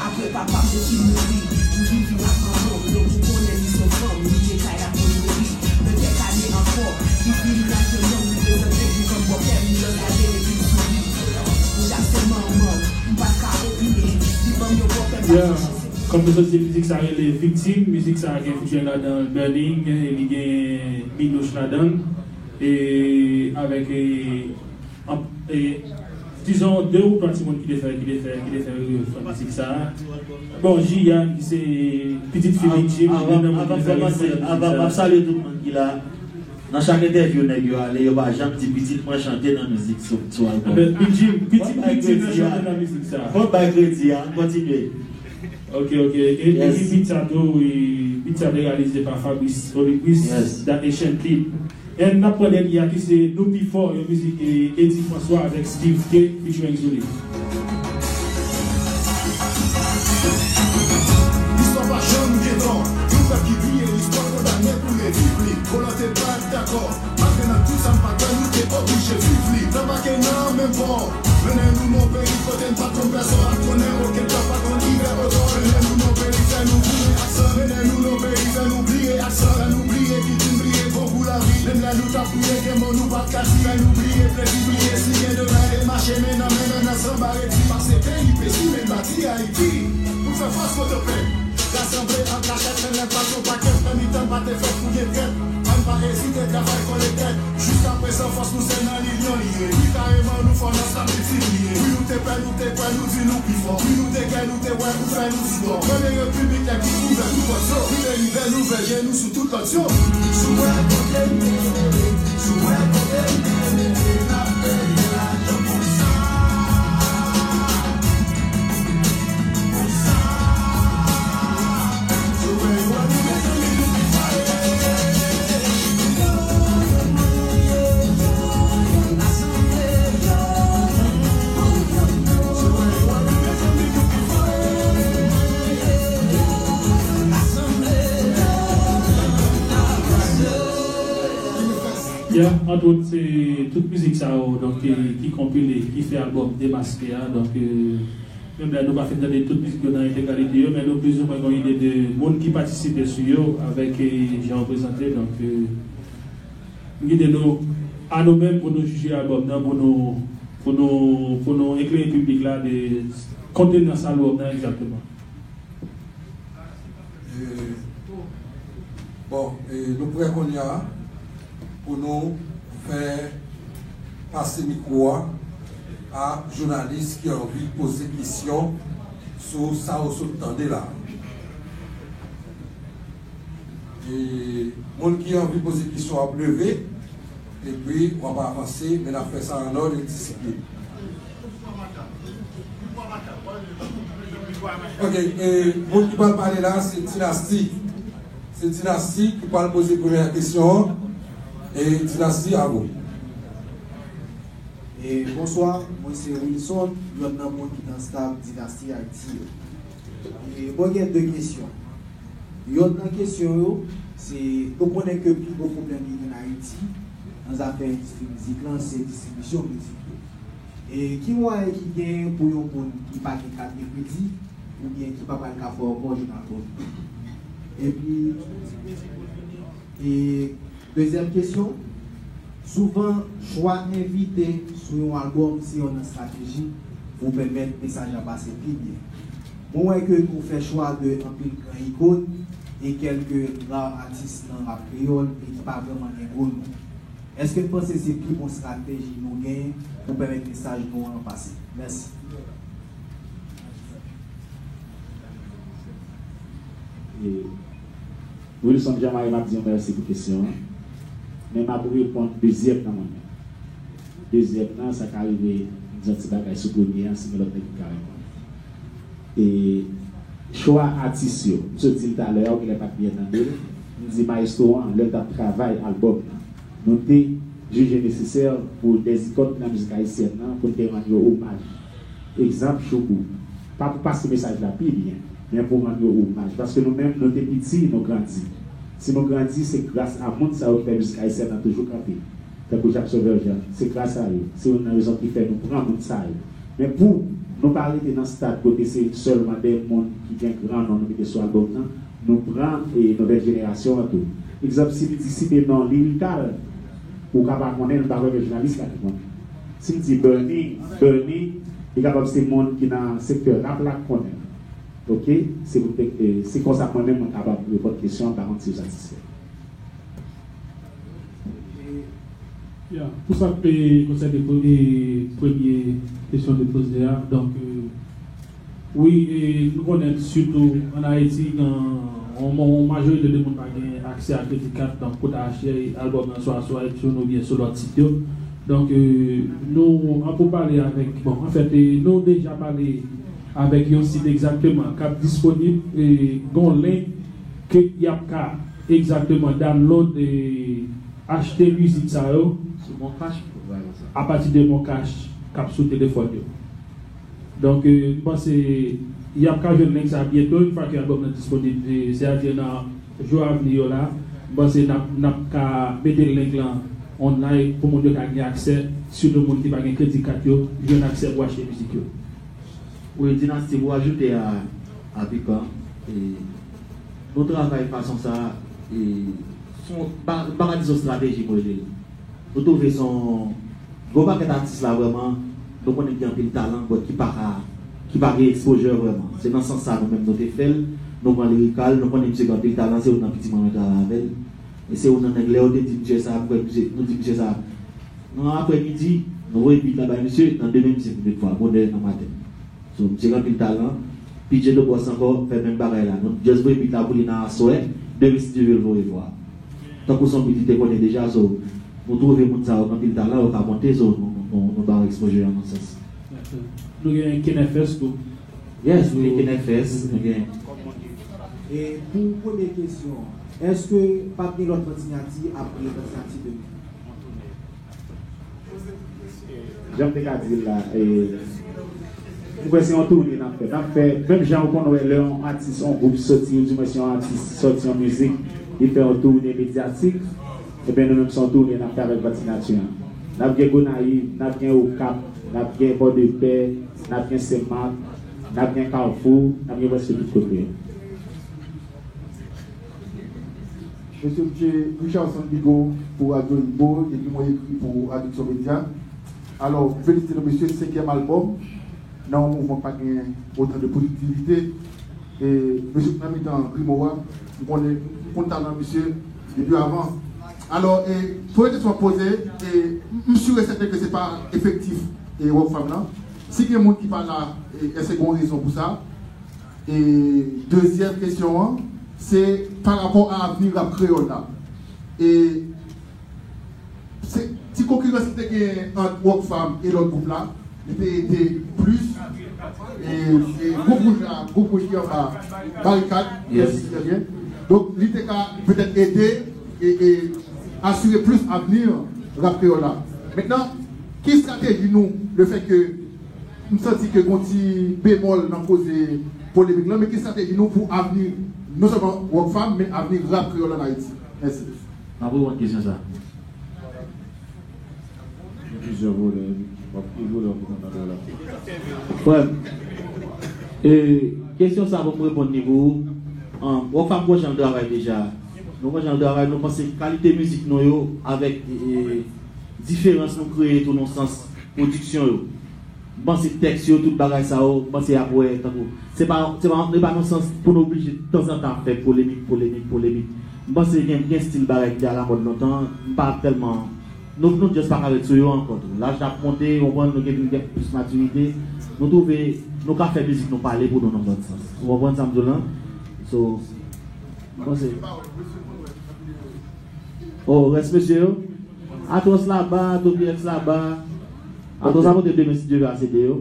Apre papa m te fin mouri, m vin viv ak manman m, donk ou konnen li se yon fanm, li te kay la pou l nouri. Nan kèk ane ankò, li vin lage non m, li prezante m kòm bòpè m, li lòt gade epi l souri. Deja se manman m, m pa t ka opine, li ban m yon bòpè m pa Yeah. chèche se Kòm nou sot di, mizik sa rele Viktim, mizik sa gen featuring ladan l Burning, e li gen Minouche ladan l, e avèk, e, an, e, dizon, de ou twa timoun ki te fè, ki te fè, ki te fè refren mizik sa. Bon, Jiyan, ki se pitit fi Viktim, youn nan moun ki te fè refren nan mizik sa. Avan m ap salye tout moun ki la, nan chak entèvyou nèg yo ale, yo pa janm di pitit mwen chante nan mizik sou, sou albòm. Ebyen, Big Jim, pitit Big Jim nan chante nan mizik sa. Fò bay kredi a, kontinye. Ok, ok. E, e Yes. ki beat sa tou, e, beat sa te reyalize pa Fabrice Olibris, Yes. The Ancient Kid. E n ap pran dènye a ki se Nou Pi Fò, yon mizik, e, Eddy François avèk Steve K featuring Zoulit. Listwa pa janm gen tò. Yon pèp ki bliye listwa kondane pou reviv li. Volonte pa t dakò. Malgre nan tout sa m pa kwè, nou te oblije viv li. Nan pake nan menm pò. Mennen nou nan peyi kote n pa t konn pèsòn, pa t konnen okenn tan, pa t konn ivè otò. Mennen nou nan peyi fè nou goumen ak san. Mennen nou nan peyi fè nou bliye aksan. Fè nou bliye ki di n bliye gwo gou lavi. Menm lè nou t ap priye, gen mo nou pa t ka di. Fè nou bliye plezi, bliye si gen demen. E mache men nan men, men nan san bare di. Pase peyi pesi, men bati Ayiti. Pou fè fas kote pèp. Rasanble an kachèt, men lè pa t yon pakèt, lè mitan pa te fèt pou gen tèt. Ann pa ezite, travay kole tèt. Jiskaprezan, fòs nou se nan linyon li ye. Wi, kareman, nou fò nan sa miltipliye. Wi, nou te pè, nou te kwè, nou di nou pi fò. Wi, nou te kè, nou te wè, nou fè, nou di bò. Premye repiblik, nèg ki ouvè tout pòt yo. Wi, delivè, louvè je nou sou tout lòt yo. Sou wè kote m te rele, sou wè kote m te rele, n ap peye lajan pou sa. Ya, antwòt, se tout mizik sa yo, donk, ki, ki konpile, ki fè albòm Demaske a, donk, e, menm lè nou pa fin tande tout mizik yo nan entegralite yo, men nou plizoumwen gen yon ide de moun ki patisipe sou yo, avèk, e, jan yo prezante, donk, e, m kite nou, a nou menm pou nou jije albòm nan, pou nou, pou nou, pou nou eklere piblik la de kontenans albòm nan egzakteman. E, bon, e, nou prè kounye a pou nou fè pase mikwo a a jounalis ki anvi poze kesyon sou sa ou sot tande la. E moun ki anvi poze kesyon ap leve, epi w ap avanse, men n ap fè sa an òd e disiplin. Ok, e moun ki pral pale la, se Dinasti. Se Dinasti ki pral poze premyè kesyon an. E Dinasti, a vou. E bonswa, mwen se Wilson, yonn nan moun ki nan staff Dinasti Ayiti yo. E mwen gen de kesyon. Yonn nan kesyon yo, se nou konnen ke pi gwo pwoblèm ki gen Ayiti nan zafè endistri mizik lan, se distribisyon mizik yo. E ki mwayen ki genyen pou yon moun ki pa gen kat de kredi, oubyen ki pa pral ka fè ankò jwenn albòm? Epi, e dezyèm kesyon, souvan, chwa envite sou yon albòm se yon nan estrateji pou pèmèt mesaj la pase pi byen. Mwen wè ke nou fè chwa de anpil gran ikòn, e kèlke ra atis nan rap kreyòl e ki pa vrèman gen gwo non. Èske n panse se pi bon estrateji nou genyen pou pèmèt mesaj nou an pase? Mèsi. E, Wilson Jean Marie, m ap di w mèsi pou kesyon an. Men m ap reponn dezyèm nan mwen menm. Dezyèm nan, sa ka rive m di yon ti bagay sou premye an, si gen lòt nèg ki ka reponn. E chwa atis yo, m sot di l talè a, ou genlè pa t byen tande l, m di mayestwo an, lè l t ap travay albòm nan, nou te jije nesesè pou dèzikòn nan mizik ayisyèn nan, pou n te rann yo omaj. Egzanp, Choubou. Pa pou pase mesaj la pi byen, men pou rann yo omaj. Paske nou menm, nou te piti, nou grandi. Si nou grandi, se gras a moun sa yo ki fè mizik ayisyèn nan toujou kanpe. Tankou Jacques Sauveur Jean, se gras a yo. Se youn nan rezon ki fè nou pran moun sa yo. Men pou nou pa rete nan stad kote se sèlman de moun ki gen gran non nou mete sou albòm nan, nou pran e nouvèl jenerasyon an tou. Egzanp, si m di site non Lyrical, ou ka pa konnen l, m pa kwè gen jounalis la ki konnen. Si m di Bernie, Bernie, li kapab se moun ki nan sektè rap la k konnen l. Oke? Se pou te, e, se konsa mwen menm mwen kapab reponn kesyon an, m pa konn si w satisfè. Ya, pou sa k konsène pre- premye kesyon de poze a, donk, e, wi, e, nou konnen sitou ann Ayiti, gen yon, yon majorite de moun pa gen aksè a kredi kat, donk pou ta achte albòm nan swa sou iTunes oubyen sou lòt sit yo. Donk, e, nou an pou pale avèk, bon, anfèt, e, nou deja pale avèk yon sit egzakteman k ap disponib, e, gon link ke y ap ka egzakteman download, e, achte mizik sa yo apati de Moncash k ap sou telefòn yo. Donk, e, m panse y ap ka jwenn link sa byento, yon fwa ke albòm nan disponib, e, sètadi nan jou a vni yo la, m panse n ap, n ap ka mete link lan online pou moun yo ka gen aksè, sitou moun ki pa gen kredi kat yo, jwenn aksè pou achte mizik yo. Wi, Dinasty, pou ajoute a, a Pikan, e, nou travay fason sa, e, se yon, m pa, m pa ka di se yon estrateji, mwen rele l. Nou twouve se yon gwo pakèt atis la vrèman, nou konnen gen anpil talan, but ki pa ka, ki pa gen exposure vrèman. Se nan sans sa nou menm nou te fè l, nou pran Lyrical, nou konnen misye gen anpil talan, se youn nan piti mwen mwen travay avè l. E se youn nan nèg lè yo te di misye sa, m kwè misye, nou di misye sa, nan aprèmidi, nou voye beat la bay misye, nan demen misye vin met vwa, bonè nan maten. So, misye gen anpil talan. P J The Boss ankò fè menm bagay la. Nou just voye beat la pou li nan aswè, demen si Dye vle l voye vwa. Tankou se yon beat li te konnen deja, so, nou twouve moun sa yo gen anpil talan, yo ka monte, so, nou, nou, nou, nou ba yo exposure an nan sans. Dakò. Nou gen Ken F S tou. Yes, nou gen Ken F S, nou gen. E pou premye kesyon, èske p ap gen lòt bann siyati apre bann siyati de Jan m te ka di l la, e, m kwè se yon toune n ap fè. N ap fè, menm jan ou konn wè lè yon atis, yon gwoup soti, oudimwen se yon atis soti yon mizik, li fè yon toune medyatik, ebyen nou menm se yon toune n ap fè avèk Bann Sinati an. N ap gen Gonayiv, n ap gen Okap, n ap gen Pòdepè, n ap gen Senmak, n ap gen Kafou, n ap gen prèske tout kote. Mesye, m se Richardson Bigot pou Radyo Ibo, epi mwen ekri pou Addiction Media. Alò, m felisite nou, mesye, senkyèm albòm nan yon mouvman k pa gen otan de pozitivite. E mesye, nan mitan grimo a, m konnen, m konn talan misye depi avan. Alò, e, premye kesyon m ap poze, e, m, m si e sèten ke se pa efektif, e, Rockfam nan. Si gen moun ki pa la, e, èske gen yon rezon pou sa? E dezyèm kesyon an, se pa rapò a avni rap kreyòl la. E se ti konkirans ki te gen ant Rockfam e lòt gwoup la, li te ede plis, e, e gwoup wouj la, gwoup wouj ki anba barikad, yes, trè byen. Donk, li te ka petèt ede e, e asire plis avni rap kreyòl la. Mentnan, ki estrateji nou, lefètke m santi ke gon ti bemòl nan koze polemik lan, men ki estrateji nou pou avni non sèlman Rockfam, men avni rap kreyòl ann Ayiti? Mèsi. N ap reponn kesyon sa. Gen plizyè volè, wi. W ap ki volè w ap reponn nan la? Frè m, e, kesyon sa pou m reponn li pou ou. An, Rockfam gon jan l travay deja. Nou gon jan l travay, nou panse kalite mizik nou yo avèk, e, e, diferans nou kreye tou nan sans pwodiksyon yo. M panse tèks yo, tout bagay sa yo, m panse y ap wè, tankou, se pa, se pa, li pa nan sans pou nou oblije tanzantan ap fè polemik, polemik, polemik. M panse gen, gen stil bagay ki te alamòd lontan, m pa tèlman, nou, nou just pa ka ret sou yo ankò tou. Laj la ap monte, ou konprann, nou gen vin gen plis matirite, nou twouve nou ka fè mizik nou pale pou nou nan bon sans. Ou konprann sa m di w lan? So, m panse. Oh, rès mesye yo? Atwòs laba, Toby X laba. Atwòs ap monte demen si Dye vle a se de yo.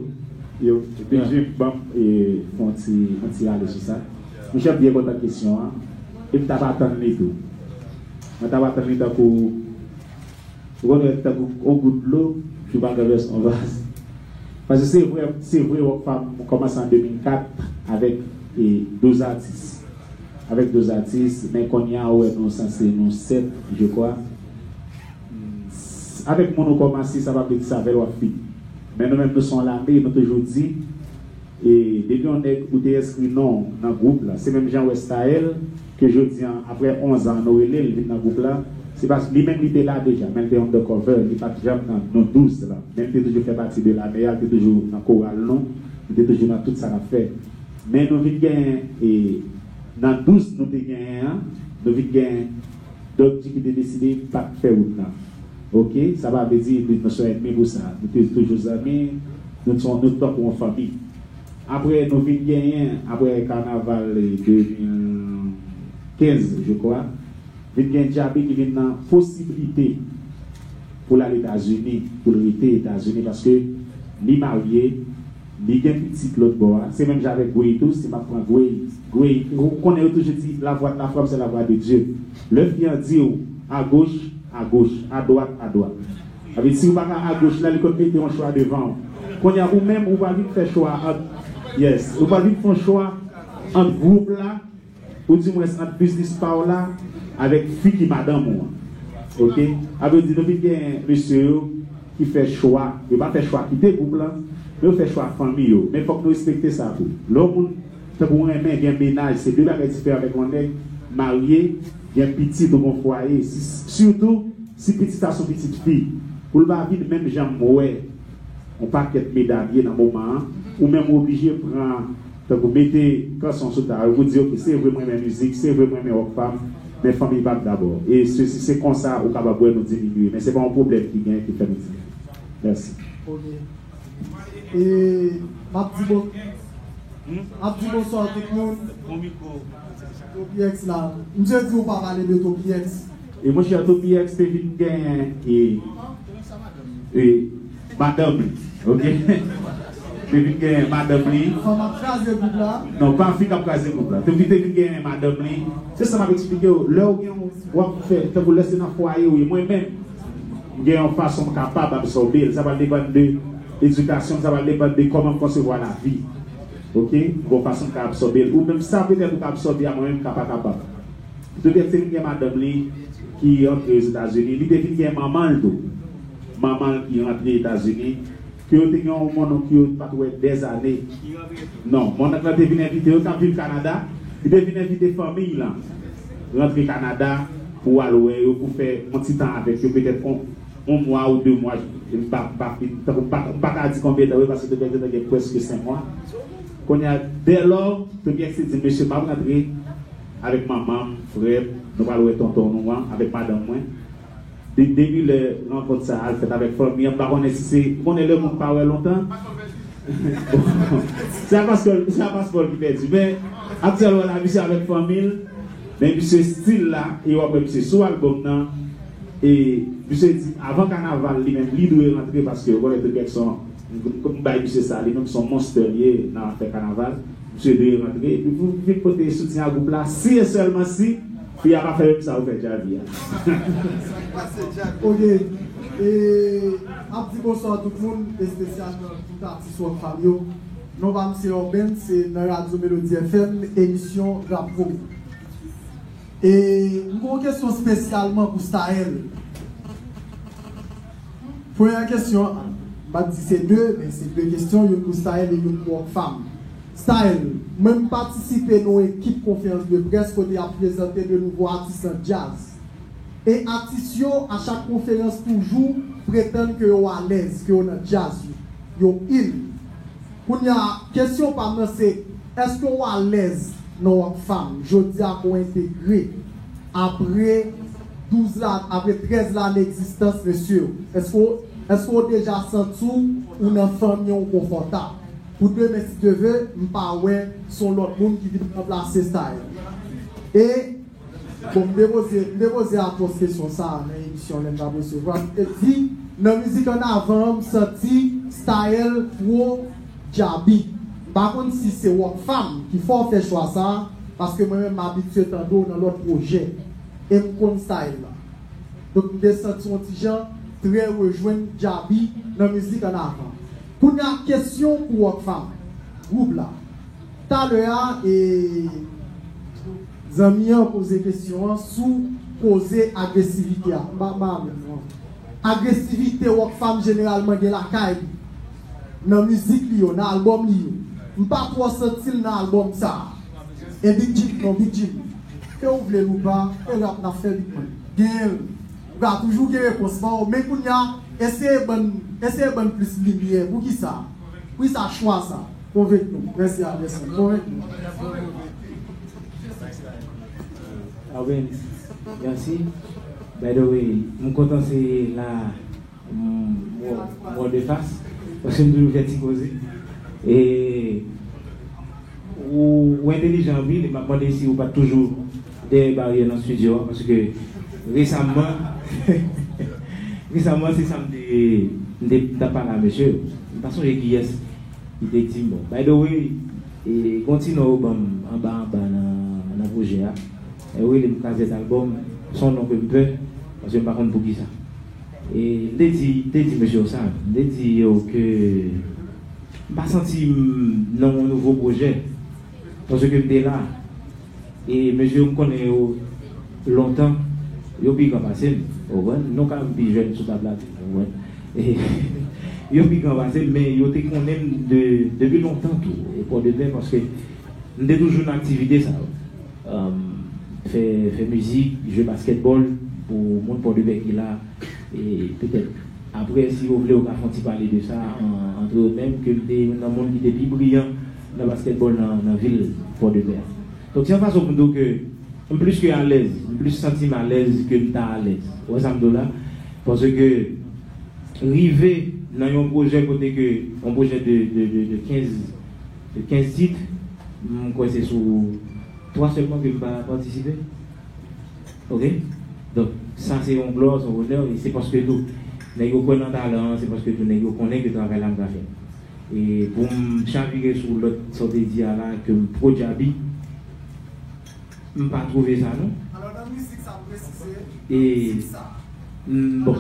Yo, Benji, ban m, e, fè yon ti, yon ti rale sou sa. Monchè, m byen kontan kesyon an. E m t ap atann li tou. Mwen t ap atann li tankou, ou konn wè tankou yon gout dlo ki pa travèse yon vaz. Paske se vre, se vre, Rockfam kòmanse an de mil kat avèk, e, douz atis. Avèk douz atis, men kounye a ou wè nou sanse nou sèt, je crois. Avèk moun ou kòmanse, sa pa vle di se avè l w ap fini. Men nou menm nou se yon lame, nou toujou di, e depi yon nèg ou te enskri non w nan gwoup la, se menm jan w wè Staël, ke jodi an, apre onz an, nou rele l vin nan gwoup la, se paske li menm li te la deja, men l te undercover, li pa t janm nan nou douz la. Men l te toujou fè pati de lame a, l te toujou nan koral nou, li te toujou nan tout sa n ap fè. Men nou vin genyen, e, nan douz nou te genyen an, nou vin genyen Dòk G ki te deside pa t fè wout lan. Oke? Sa pa vle di nou se yon ènmi pou sa. Nou te toujou zanmi, nou t yon, nou t tankou yon fanmi. Apre, nou vin genyen, apre kanaval de mil kenz, je crois, vin gen Djaby ki vin nan posiblite pou l al Etazini, pou l rete Etazini, paske li marye, li gen pitit lòt bò a. Se menm jan avèk Gwey tou, si m ap pran Gwey, Gwey, ou konnen yo toujou di, la voie de la femme, c'est la voie de Dieu. Lè fi an di w, à gauche, à gauche, à droite, à droite. Sa vle di, si ou pa ka agoch la, li konn mete yon chwa devan w. Kounye a, ou menm, ou pral vin fè chwa ant, yes, ou pral vin fè yon chwa ant gwoup la, ou di mwens ant biznis pa w la avèk fi ki madanm ou an. Oke? Sa vle di, nou vin gen mesye yo ki fè chwa, yo pa fè chwa kite gwoup lan, men yo fè chwa fanmi yo. Men fòk nou respekte sa tou. Lè yon moun, tankou renmen, gen mennaj, se de bagay diferan avèk yon nèg marye, gen pitit ou gen fwaye. Si, sitou, si pitit sa se yon pitit fi, pou l pa vin menm jan m wè yon pakèt medam ye nan moman an, ou menm ou oblije pran, tankou mete kanson sou tab, ou di, oke, se vre m renmen mizik, se vre m renmen Rockfam, men fanmi pa m dabò. E se, se, se konsa ou kapab wè nou diminye, men se pa yon pwoblèm ki genyen ki fè nou diminye. Mèsi. Oke. E m ap di bon, m ap di bonswa tout moun. Toby X la. Misye di ou pa pale de Toby X. E monchè, Toby X te vin genyen, e, e, madanm li, oke? Te vin genyen madanm li. Fanm ap kraze gwoup la. Non, pa fi k ap kraze gwoup la. Toby te vin genyen madanm li. Se sa m ap eksplike w. Lè w gen yon, w ap fè, tankou lè se nan fwaye w ye. Mwen menm, m gen yon fason m kapab absòbe l. Sa pral depann de edikasyon m, sa pral depann de kòman m konsevwa lavi. Oke? M gen yon fason m ka absòbe l. Ou menm sa petèt ou ka absòbe a, mwen menm m ka pa kapab. Petèt se vin gen madanm li ki rantre Ozetazini. Li te vin gen manman l tou. Manman l ki rantre Etazini. Ke yo te gen yon mononk yo pa t wè dèzane. Non, mononk lan te vin envite yo k ap viv Kanada. Li te vin envite fanmi l lan rantre Kanada pou al wè yo, pou fè yon ti tan avèk yo, petèt yon, yon mwa ou de mwa. M pa, m pa fin, tankou m pa, m pa ka di konbyen tan wi, paske te gentan gen prèske senk mwa. Kounye a, dèlò, Toby X te di, mesye, m ap rantre avèk manman m, frè m, nou pral wè tonton nou an, avèk madanm mwen. De-, depi lè rankont sa a al fèt avèk fanmi an, m pa konnen si se, ou konnen lè moun pa wè lontan. Se a paspò, se a paspò l ki pèdi. Men, aktyèlman la, misye avèk fanmi l, men misye still la, e w ap wè misye sou albòm nan, e misye di, avan kanaval, li menm, li dwe rantre, paske ou konnen Toby X se yon, m bay misye sa, li menm se yon monster li ye nan afè kanaval. Misye dwe rantre, epi pou vin pote soutyen a gwoup la, si e sèlman si fi a pa fè menm sa ou fè Djaby a. Oke. E, ap di bonswa tout moun, espesyalman tout atis Rockfam yo. Non pa m se Orben, se nan Radyo Melodi F M, emisyon Rap Promo. E m gen yon kesyon espesyalman pou Staël. Premyè kesyon, m pa t di se de, men se de kesyon, youn pou Staël e youn pou Rockfam. Staël, mwen m patisipe nan yon ekip konferans de près kote y ap prezante de nouvo atis nan djaz. E atis yo, a chak konferans, toujou pretann ke yo alèz, ke yo nan djaz yo. Yo in. Kounye a, kesyon pa m nan se, èske w alèz nan Rockfam jodi a ke w entegre apre douz la, apre trèz lane egzistans, mesye? Èske w, èske w deja santi w, ou nan fanmi w konfòtab? Pou demen, si Dye ve, m pa wè se yon lòt moun ki vin ranplase Style. E Bon, m te poze, m te poze Atwòs kesyon sa a nan emisyon lè m t ap resevwa l. Li te di, nan mizik Ann Avan an, m santi Style pwo Djaby. M pa konn si se Rockfam ki fè w fè chwa sa a, paske mwen menm m abitye tande w nan lòt pwojè. E m konn Style la. Donk, m te santi yon ti jan trè rejwenn Djaby nan mizik Ann Avan. Kounye a, kesyon pou Rockfam, gwoup la. Talè a, e, zanmi an poze kesyon an sou koze agresivite a. M pa, m pa menm non. Agresivite Rockfam jeneralman gen lakay li. Nan mizik li yo, nan albòm li yo. M pa twò santi l nan albòm sa a. E Big Jim, non, Big Jim. Ke w vle l ou pa, e rap n ap fè, Big Man. Genyen l. Ou ka toujou gen repons ba w, men kounye a, eseye ban n, eseye ban n plis limyè. Poukisa? Poukisa chwa sa? Konvenk nou. Mèsi Anderson. Konvenk nou. Amen. Mèsi. By the way, m kontan se la, m, m wè w de fas, paske m toujou fè ti koze. E ou, ou entelijan anpil, e m ap mande si ou pa t toujou dèyè baryè nan estidyo a, paske resamman, resamman, se sa m te, m te, m t ap pale a mesye yo. M pa sonje kiyès ki te di m, bon, by the way, e, gon ti non yo ban m anba anba nan, nan pwojè a. E yo rele m Kazèt Albòm, se yon non ke m pè, paske m pa konn poukisa. E m te di, m te di mesye yo sa, m te di yo ke m pa santi m nan yon nouvo pwojè, paske m te la. E mesye yo, m konnen yo lontan, yo pi gran pase m, ou konprann? Non ka m pi jèn sou tab la tou, ou konprann? E, yo pi gran pase m, men yo te konnen m de, depi lontan tou, e Pòdepè, paske m te toujou nan aktivite sa yo. Um, fè, fè mizik, jwe baskètbòl, pou moun Pòdepè ki la, e petèt, apre, si yo vle, yo ka fè yon ti pale de sa, an, antre yo menm, ke m te youn nan moun ki te pi briyan nan baskètbòl nan, nan vil Pòdepè a. Donk, se yon fason pou m di w ke m plis ke alèz, m plis santi m alèz ke m ta alèz. Ou wè sa m di w la? Paske rive nan yon pwojè kote ke, yon pwojè de, de, de, de kenz, de kenz tit, m kwè se sou twa sèlman ke m pa patisipe. Oke? Donk, sa se yon glwa, se yon onè, e se paske tou, nèg yo kwè nan talan an, se paske tou nèg yo konnen ke travay la m ka fè. E pou m chavire sou lòt sa w te di a la, ke m pwo Djaby, m pa twouve sa non. Alò, nan mizik sa, m presize, nan mizik sa, m, bon,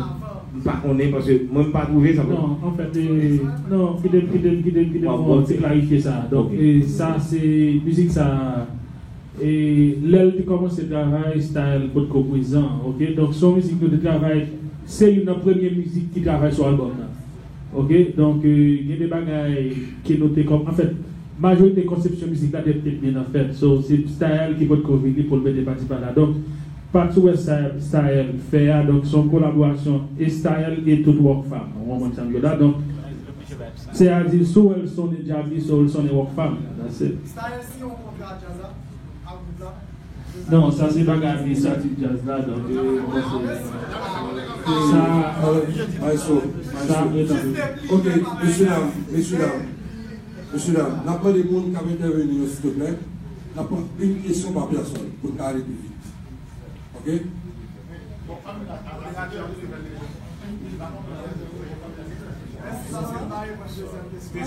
m pa konnen, paske mwen, m pa twouve sa. Non, anfèt, e, non, kite m, kite m, kite m, kite m fè yon ti klarifye sa. Donk, e, sa, se mizik sa, e, lè l te kòmanse travay, Style potko prezan, oke? Donk, se yon mizik nou te travay, se youn nan premye mizik ki travay sou albòm nan. Oke, donk, e, gen de bagay ke nou te kòm, anfèt, majorite konsepsyon mizik la te, te byen nan fèt. So, se Style ki potko vini pou l mete pati pa la. Donk, pati wè Style, Style fè a, donk, se yon kolaborasyon e Style e tout Rockfam. Ou konprann sa m di w la? Donk, se a di, si w wè l sonnen Djaby, si w wè l sonnen Rockfam. That's it. Style siyen yon kontra djaz la ak gwoup la? Non, sa se bagay administratif djaz la, donk, euh, mwen panse sa, euh, maestro, sa, maestro. Oke, mesye dam, mesye dam, mesye dam, n ap mande moun k ap entèveni yo, silteplè, n ap pran yon kesyon pa pèsòn, pou n ka ale pi vit. Oke? Mwen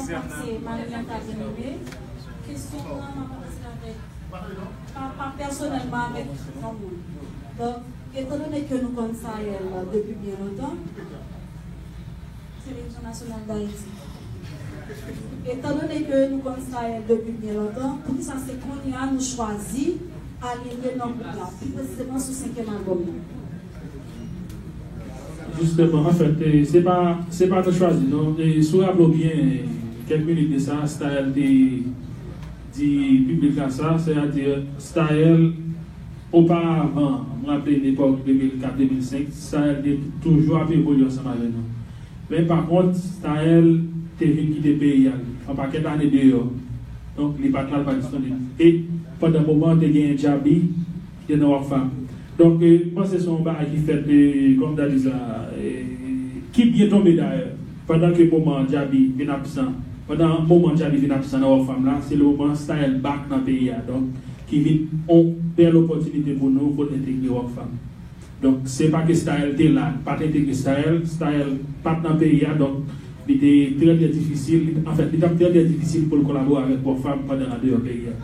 panse Marie-Lanta Bien-Aimé, kesyon an, mwen panse avèk Pa, pa pèsonèlman avèk yon moun. Donk, etandone ke nou konn Sael depi byen lontan, Television Nationale d'Haïti. Etandone ke nou konn Sael depi byen lontan, poukisa se kounye a nou chwazi al entegre nan gwoup la, pi presizeman sou senkyèm albòm nan? Jisteman, anfèt, e, se pa, se pa nou chwazi, non. E, si w raple w byen, kèk minit de sa, Style te di piblik la sa, sètadi Style, oparavan, m raple lepòk de mil kat, de mil senk, Style te toujou ap evolye ansanm avè nou. Men pa kont, Staël te vin kite peyi a, li fè yon pakèt ane deyò. Donk, li pa t la, li pa disponib. E pandan moman an, te genyen Djaby ki te nan Rockfam. Donk, e, m panse se yon bagay ki fèt, e, kòm ta di sa, e, ki byen tonbe dayè. Pandan ke moman Djaby vin absan, pandan moman Djaby vin absan nan Rockfam la, se le moman Staël back nan peyi a. Donk, ki vin yon bèl opòtinite pou nou, pou n entegre Rockfam. Donk, se pa ke Staël te la, pa t entegre Staël, Staël pa t nan peyi a, donk, li te trè, trè difisil, li, anfèt, li t ap trè, trè difisil pou l kolabore avèk Rockfam pandan l andeyò peyi a.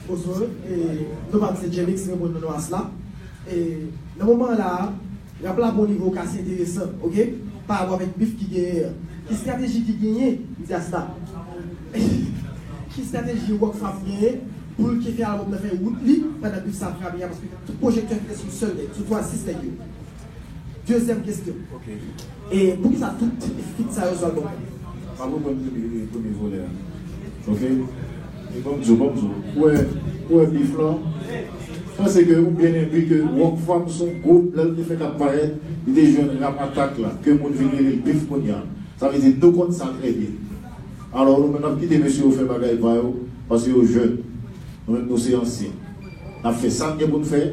Bonjou, e, nou pa se Jelix reponn nan Noas la. E, nan moman la, rap la bon nivo ka se enteresan, oke? Pa rapò avèk bif ki genyen an. Ki estrateji ki genyen, m di asta? Ki estrateji Rockfam genyen pou l ke fè albòm nan fè wout li pandan bif sa frape a, paske tout pwojektè fè sou sèl nèg, sou twa sis nèg yo? Dezyèm kesyon. Ok. E poukisa tout fit sa yo sou albòm nan? M ap reponn premye, premye volè a. Ok? E bon, m di w, bon, m di w. Ou wè, ou wè bif lan? Panse ke ou byen enbi ke Rockfam se yon gwoup, lè l te fèk ap parèt, li te jwenn rap atak la, ke moun vin rele l bif kounye a. Sa vle di, nou konn sa trè byen. Alò, nou menm, n ap kite mesye yo fè bagay pa yo, paske yo jèn. Nou menm, nou se ansyen. N ap fè sa n gen pou n fè,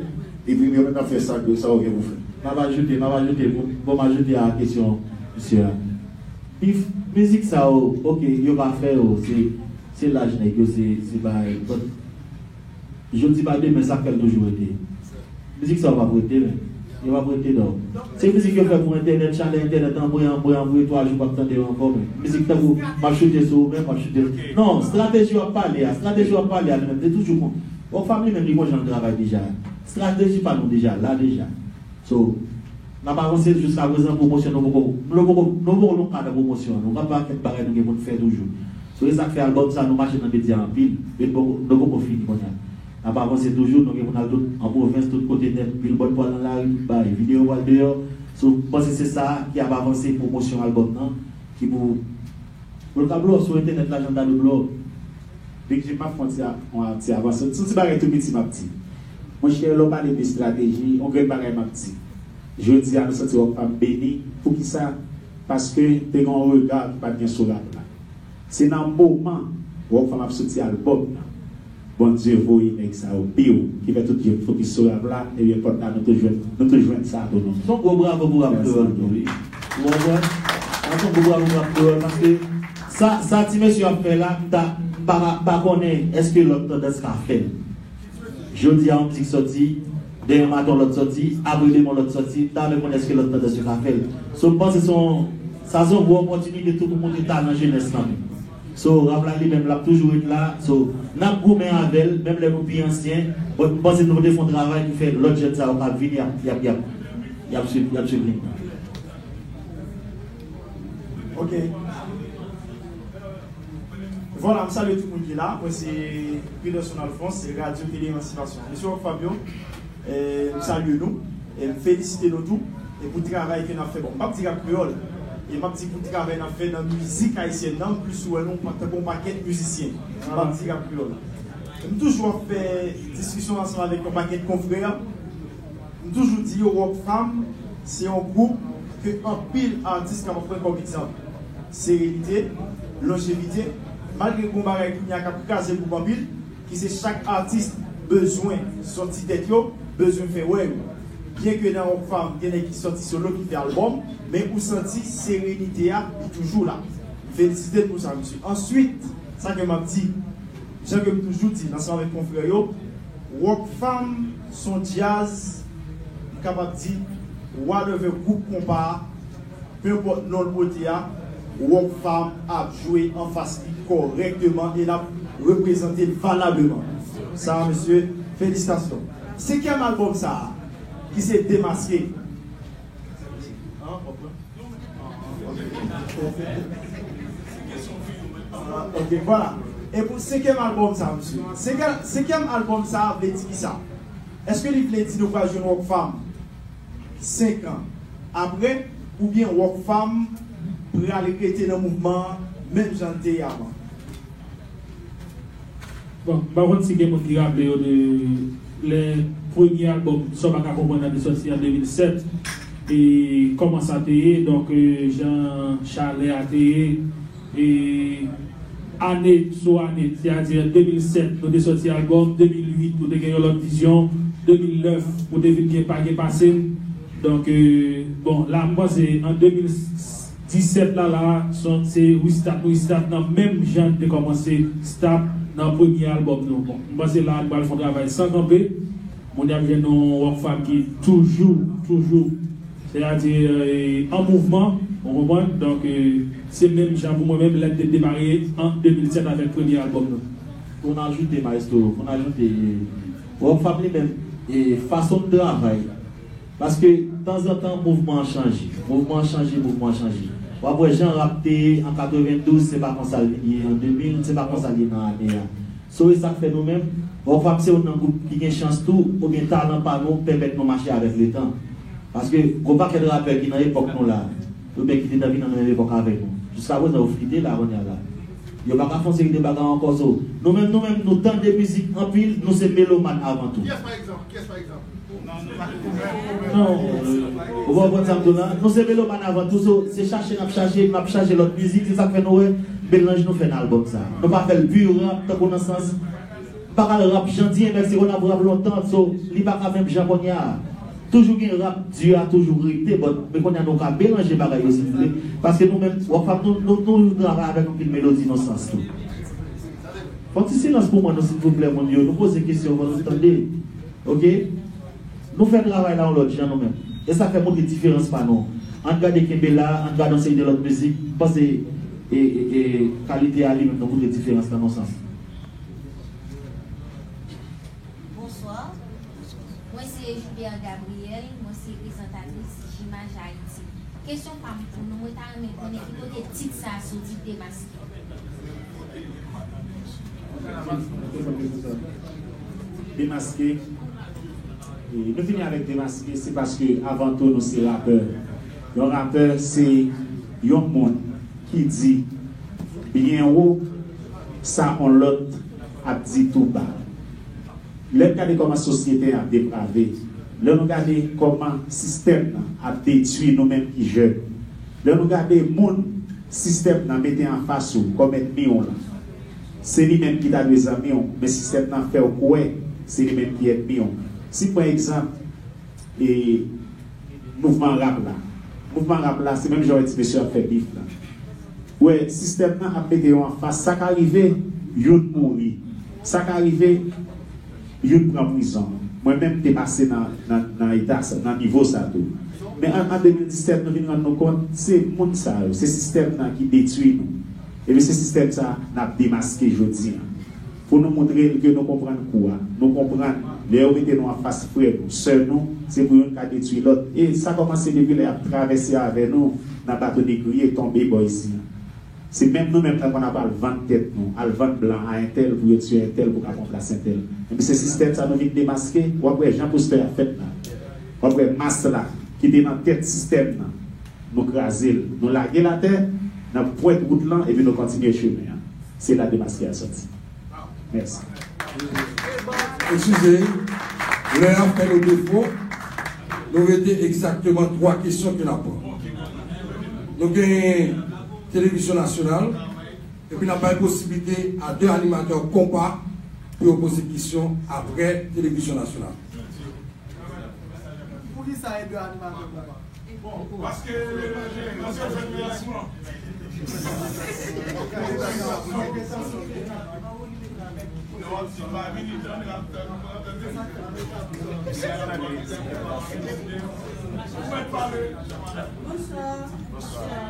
epi yo menm, n ap fè sa, sa yo gen pou fè. M ap ajoute, m ap ajoute, bon, bon, m ajoute a kesyon misye a. Bif, mizik sa yo, ok, yo pa fè yo, se, se laj nèg yo, se, se bagay. But, jodi pa demen, sa k fè l toujou rete? Mizik sa yo p ap rete, men. Yo p ap rete, non. Se mizik yo fè pou entènèt, chalè entènèt, anmwe, anmwe, anmwe, twa jou p ap tande yo ankò, men. Mizik tankou, m ap choute sou ou menm, m ap choute. Non, estrateji w ap pale a, estrateji w ap pale a, li menm, li toujou kon. Rockfam li menm, li gon jan l travay deja. Estrateji pa nou deja, la deja. So, n ap avanse jiskaprezan, pwomosyon, nou poko, nou poko, nou poko nan kad pwomosyon, nou gen pakèt bagay nou gen pou n fè toujou. So, e sa k fè albòm sa, nou mache nan medya anpil, men nou poko, nou poko fini kounye a. N ap avanse toujou, nou gen pou n al tout, an pwovens, tout kote nèt, billboard pral nan lari, tout bagay, videyo pral deyò. So, m panse se sa ki ap avanse pwomosyon albòm nan, ki pou Pou l ka blow up sou entènèt la, jan l ta dwe blow up. Big Jim, m ap fè yon ti a-, yon ti avanse. Se yon ti bagay tou piti m ap di. Monchè, lè w pale de estrateji, yon grenn bagay m ap di. Jodi a, nou santi Rockfam beni. Poukisa? Paske te gen yon rega ki pa t gen sou rap la. Se nan moman Rockfam ap soti albòm nan, Bondye voye nèg sa yo biw, ki fè tout je m fokis sou rap la, ebyen pòt la nou tou jwenn, nou tou jwenn sa tou nou. Se yon gwo bravo pou rap kreyòl tou, wi. Ou konprann? Sa se yon gwo bravo pou rap kreyòl, paske sa, sa ti mesye ap fè la, m ta, m pa, m pa konnen èske lòt tandans ka fè l. Jodi a, yon mizik sòti, demen maten yon lòt sòti, apre demen yon lòt sòti, m ta renmen konnen èske lòt tandans yo ka fè l. So, m panse se yon, sa se yon gwo opòtinite tou pou montre talan jenès lan menm. So, rap la li menm, l ap toujou ret la. So, n ap goumen avè l, menm lè nou pi ansyen. But, m panse nou te fè yon travay ki fè lòt jèn sa yo k ap vini, y ap, y ap, y ap, y ap swiv, y ap swiv liy nan. Ok. Vwala, m salye tout moun ki la. Mwen se Peterson Alphonse, se Radyo Tele Emansipasyon. Mesye Rock Fam yo, eh, m salye nou. E m felisite nou tou. E pou travay ke n ap fè. Bon, m p ap di rap kreyòl. E m ap di pou travay n ap fè nan mizik ayisyèn nan, m plis wè nou tankou yon pakèt mizisyen. M p ap di rap kreyòl. M toujou ap fè diskisyon ansanm avèk yon pakèt konfrè. M toujou di yo, Rock Fam, se yon gwoup ke anpil atis kapab pran kòm egzanp. Serenite, lonjevite, malgre gen yon bagay kounye a k ap kraze gwoup anpil, ki se chak atis bezwen sòti tèt yo, bezwen fè wè yo. Byen ke nan Rock Fam, gen nèg ki sòti solo, ki fè albòm, men ou santi serenite a, li toujou la. M felisite l pou sa, mesye. Answit, sa ke m ap di, jan ke m toujou di l, ansanm avèk konfrè yo, Rock Fam se yon djaz, m kapab di, whatever gwoup konpa a, pe enpòt non l pote a, Rock Fam ap jwe anfas li kòrèkteman e l ap reprezante l valableman. Sa, mesye, felisitasyon. Senkyèm albòm sa a, ki se Demaske. An, ok. Ok, vwala. E pou senkyèm albòm sa, mesye. Senkyèm, senkyèm albòm sa vle di kisa? Èske li vle di nou pral jwenn Rock Fam senk an apre, oubyen Rock Fam pral rete nan mouvman an menm jan l te ye avan? Bon, m pa konn si gen moun ki raple yo de lè Premye albòm, sa w pa ka konprann nan, te sòti an de mil sèt. E kòman sa te ye, donk, e, jan chalè a te ye, e ane sou ane, sètadi an de mil sèt, nou te sòti albòm, de mil uit, nou te gen yon lòt vizyon, de mil nèf, nou te vin gen pa gen pase m. Donk, e, bon, la, m panse, an de mil disèt la, la, se, se restart, nou restart nan menm jan n te kòmanse start nan premye albòm nou. Bon, m panse la, nou pral fè yon travay san kanpe. Moun y ap jwenn yon Rockfam ki toujou, toujou, sètadi, e, an mouvman, ou konprann? Donk, e, se menm jan pou mwen menm, lè n te demare an de mil sèt avèk premye albòm nou. Pou n ajoute, Maestro, pou n ajoute, e, Rockfam li menm, e, fason n travay. Paske, tanzantan, mouvman an chanje. Mouvman an chanje, mouvman an chanje. W ap wè jan rap te ye an katrevendouz, se pa konsa l vin ye an de mil, se pa konsa l ye nan ane a. So, e sa k fè nou menm, Rockfam se youn nan gwoup ki gen chans tou, oubyen talan pa nou pèmèt nou mache avèk letan. Paske, gon pakèt rapè ki nan epòk nou la, oubyen ki te nan vin nan menm epòk avèk nou. Jiskaprezan, yo flite la, kounye a la. Yo pa ka fè yon seri de bagay ankò, so. Nou menm, nou menm, nou tande mizik anpil, nou se melomàn avan tou. Kiyès, pa egzanp? Kiyès, pa egzanp? Non. Ou konprann sa m di w la? Nou se melomàn avan tou, so, se chache n ap chache, n ap chache lòt mizik, se sa k fè nou wè melanj nou fè nan albòm sa. Nou pa fè l pi rap, tankou nan sans, m pa ka rap jan D M X te konn ap rap lontan, so, li pa ka menm jan kounye a. Toujou gen rap, di a toujou rete, but, men kounye a nou ka melanje bagay yo si nou vle, paske nou menm, Rockfam, nou, nou, nou toujou travay avèk anpil melodi nan sans tou. Fè yon ti silans pou mwen, non, silvouplè, moun yo. Nou poze kesyon, fò nou tande. Oke? Nou fè travay la yon lòt jan, nou menm. E sa fè montre diferans pa nou. Ann gade Kenbe La, ann gade yon seri de lòt mizik. M panse, e, e, e, kalite a li menm, nou montre diferans la nan yon sans. Bonswa. Mwen se Julière Gabriel, mwen se prezantatris Jimaj Ayiti. Kesyon pa m pou nou, mwen ta renmen konnen ki kote tit sa a soti, Demaske. Demaske. E nou vini avèk Demaske, se paske avan tou nou se rapè. Yon rapè se yon moun ki di byen wo sa yon lòt ap di tou ba. Lè n gade kòman sosyete a deprave, lè nou gade kòman sistèm nan ap detwi nou menm ki jèn, lè nou gade moun sistèm nan mete anfas ou kòm ènmi w lan, se li menm ki ta dwe zanmi w, men sistèm nan fè w kwè se li menm ki ènmi w. Si m pran egzanp, e, mouvman rap la. Mouvman rap la, se menm jan w wè ti mesye ap fè bif la. Ou wè, sistèm nan ap mete yo anfas. Sa ka rive, youn mouri. Sa ka rive, youn pran prizon. Mwen menm, m te pase nan, nan, nan eta sa, nan nivo sa tou. Men an, an de mil disèt, nou vin rann nou kont, se moun sa yo, se sistèm nan ki detwi nou. Epi se sistèm sa n ap demaske jodi a. Pou nou montre l ke nou konprann kou a. Nou konprann, lè yo mete nou anfas frè nou, sè nou, se pou youn ka detwi lòt. E sa kòmanse depi lè y ap travèse avè nou nan bato negriye tonbe bò isi a. Se menm nou menm nan konn ap al vann tèt nou, al vann blan a entèl pou yo tiye entèl pou ka pran plas entèl. Epi se sistèm sa nou vin demaske, w ap wè jan poustè a fèt la. W ap wè mas la ki te nan tèt sistèm nan. Nou kraze l, nou lage l atè, nan pwent wout lan, epi nou kontinye chemen an. Se la demaske a sòti. Mèsi. Eskize, lè a fè nou defo, nou rete egzakteman twa kesyon ke n ap pran. Nou gen Televizyon Nasyonal, epi n ap bay posiblite a de animatè konpa pou yo poze kesyon apre Televizyon Nasyonal. Poukisa e de animatè konpa? Bon, paske, paske fè nou yasman. Lè w ap di pa vini, tande, ap tande, ap tande. Ou mèt pale. Bonswa.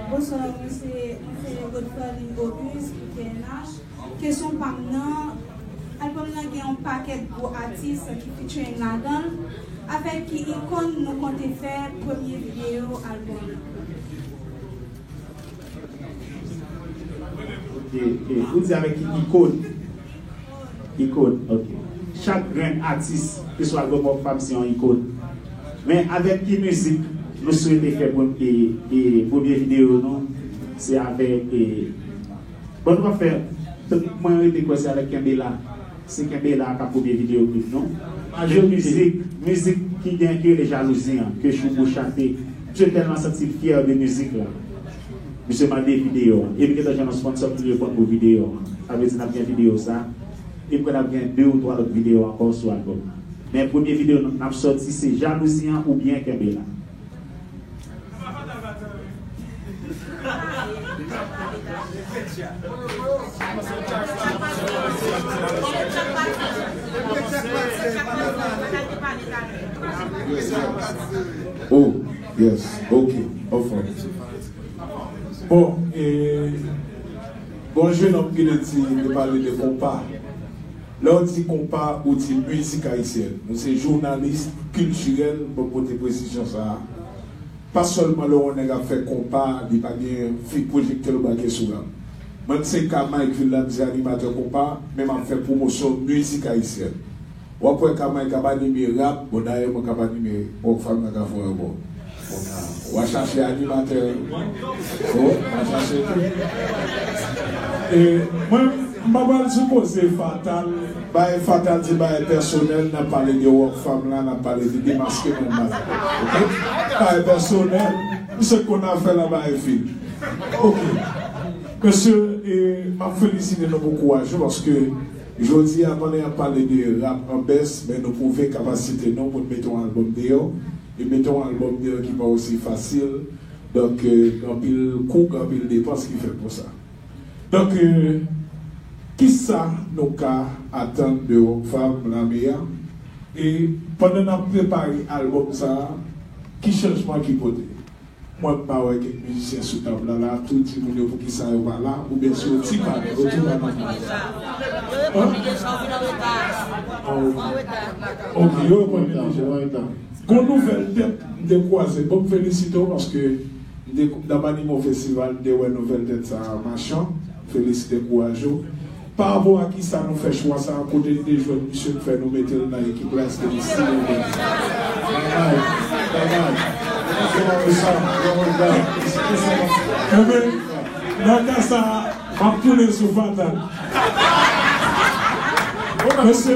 Bonswa, mwen se, mwen se Godfrey Auguste pou T N H. Kesyon pa m nan, albòm nan gen yon pakèt gwo atis ki featuring ladan l. Avèk ki ikòn nou konte fè premye videyo albòm nan? Ok, ok. Ou di avèk ki ikòn? Ikòn, ok. Chak grenn atis ki sou albòm Rockfam se yon ikòn. Men avèk ki mizik nou swete fè premye, e, premye videyo nou? Se avèk, e, Bon, nou ap fè, mwen rete kwè se avèk Kenbe La. Se Kenbe La k ap premye videyo klip nou. Majorite mizik, mizik ki gen, ki rele Jalouzi an, ke Choubou chante. Misye tèlman santi l fyè de mizik la. Misye mande videyo an. Epi gentan jwenn yon sponsò ki reponn pou videyo an. Sa vle di n ap gen videyo sa. Epi n ap gen de ou twa lòt videyo ankò sou albòm nan. Men premye videyo n ap sòti se Jalouzi an oubyen Kenbe La. Oh, yes, ok, anfòm. Bon, e, bon, jèn òm ki te di, te pale de konpa. Lè w di konpa, ou di mizik ayisyèn. Nou se jounalis kiltirèl, ban m pote presizyon sa a. Pa sèlman lè w wè yon nèg ap fè konpa, li pa gen fi pwojektè l brake sou rap. Mwen, m se Ka Mike Villan, m se animatè konpa, men m ap fè pwomosyon mizik ayisyèn. W ap wè Ka Mike ap anime rap, bon, dayè, mwen k ap anime Rockfam nan Kafou Aewopò. W a chache animatè. Oh, w a chache tou. E mwen, m pa pral sou koze fatal. Bagay fatal se bagay pèsonèl, n ap pale de Rockfam la, n ap pale de demaskeman maten. Ok? Bagay pèsonèl, misye konn afè la, bagay fini. Ok. Mesye, e, m ap felisite nou pou kouraj yo, paske jodi a, pandan y ap pale de rap an bès, men nou pwouve kapasite nou pou n mete yon albòm deyò. E mete yon albòm deyò ki pa osi fasil. Donk, e, gen anpil kou, gen anpil depans ki fèt pou sa. Donk, e, kisa nou ka atann de Rockfam Lame a? E pandan n ap prepare albòm sa a, ki chanjman ki pote? Mwen, m pa wè kèk mizisyen sou tab la, la, tout timoun yo, poukisa yo pa la, oubyen si yo ti pa la, yo tou pa nan. An? Ok, yo reponn deja. Gon nouvèl tèt, m te kwaze. Bon, m felisite w paske m te, m t ap anime yon festival, m te wè nouvèl tèt sa a, Machan. Felisite kouraj ou. Pa rapò a kisa nou fè chwa sa a, kote n te jwenn misye k fè nou mete l nan ekip la, èske li si nou menm? Bagay, bagay. Enben, nan ka sa a, m ap tounen sou Fatal. Mesye,